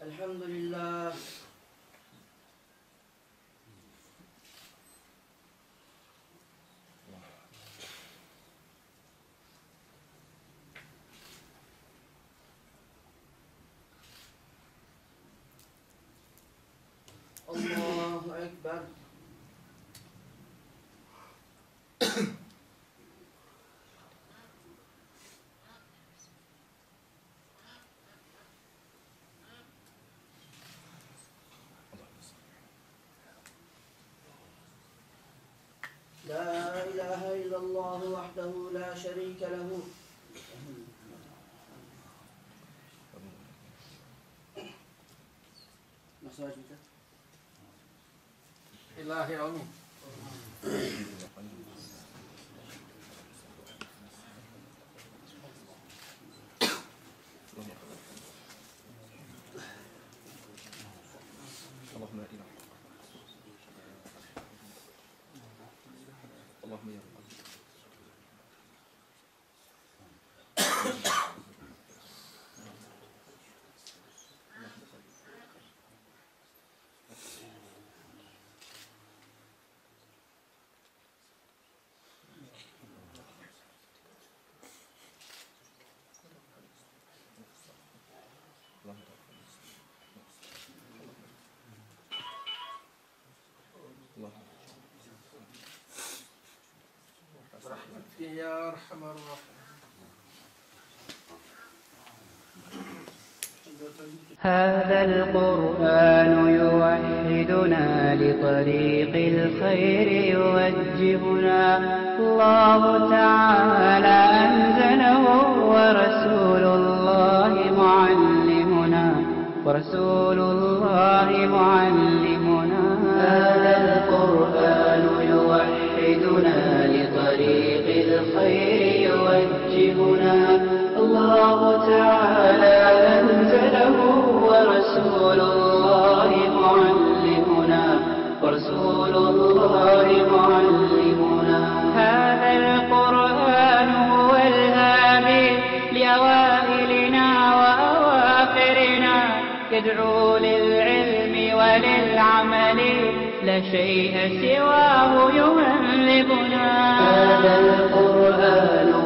الحمد لله. الله أكبر. لا إله إلا الله وحده لا شريك له. إلهي آمين. اللهم إلهي. اللهم يا رب. برحمتك يا أرحم الراحمين. هذا القرآن يوحدنا، لطريق الخير يوجهنا. الله تعالى أنزله، ورسول الله معلمنا، ورسول الله معلمنا. هذا القرآن يوحدنا، لطريق الخير يوجهنا. الله تعالى أنزله، ورسول الله معلمنا. ادعوا للعلم وللعمل، لا شيء سواه يهذبنا. هذا القرآن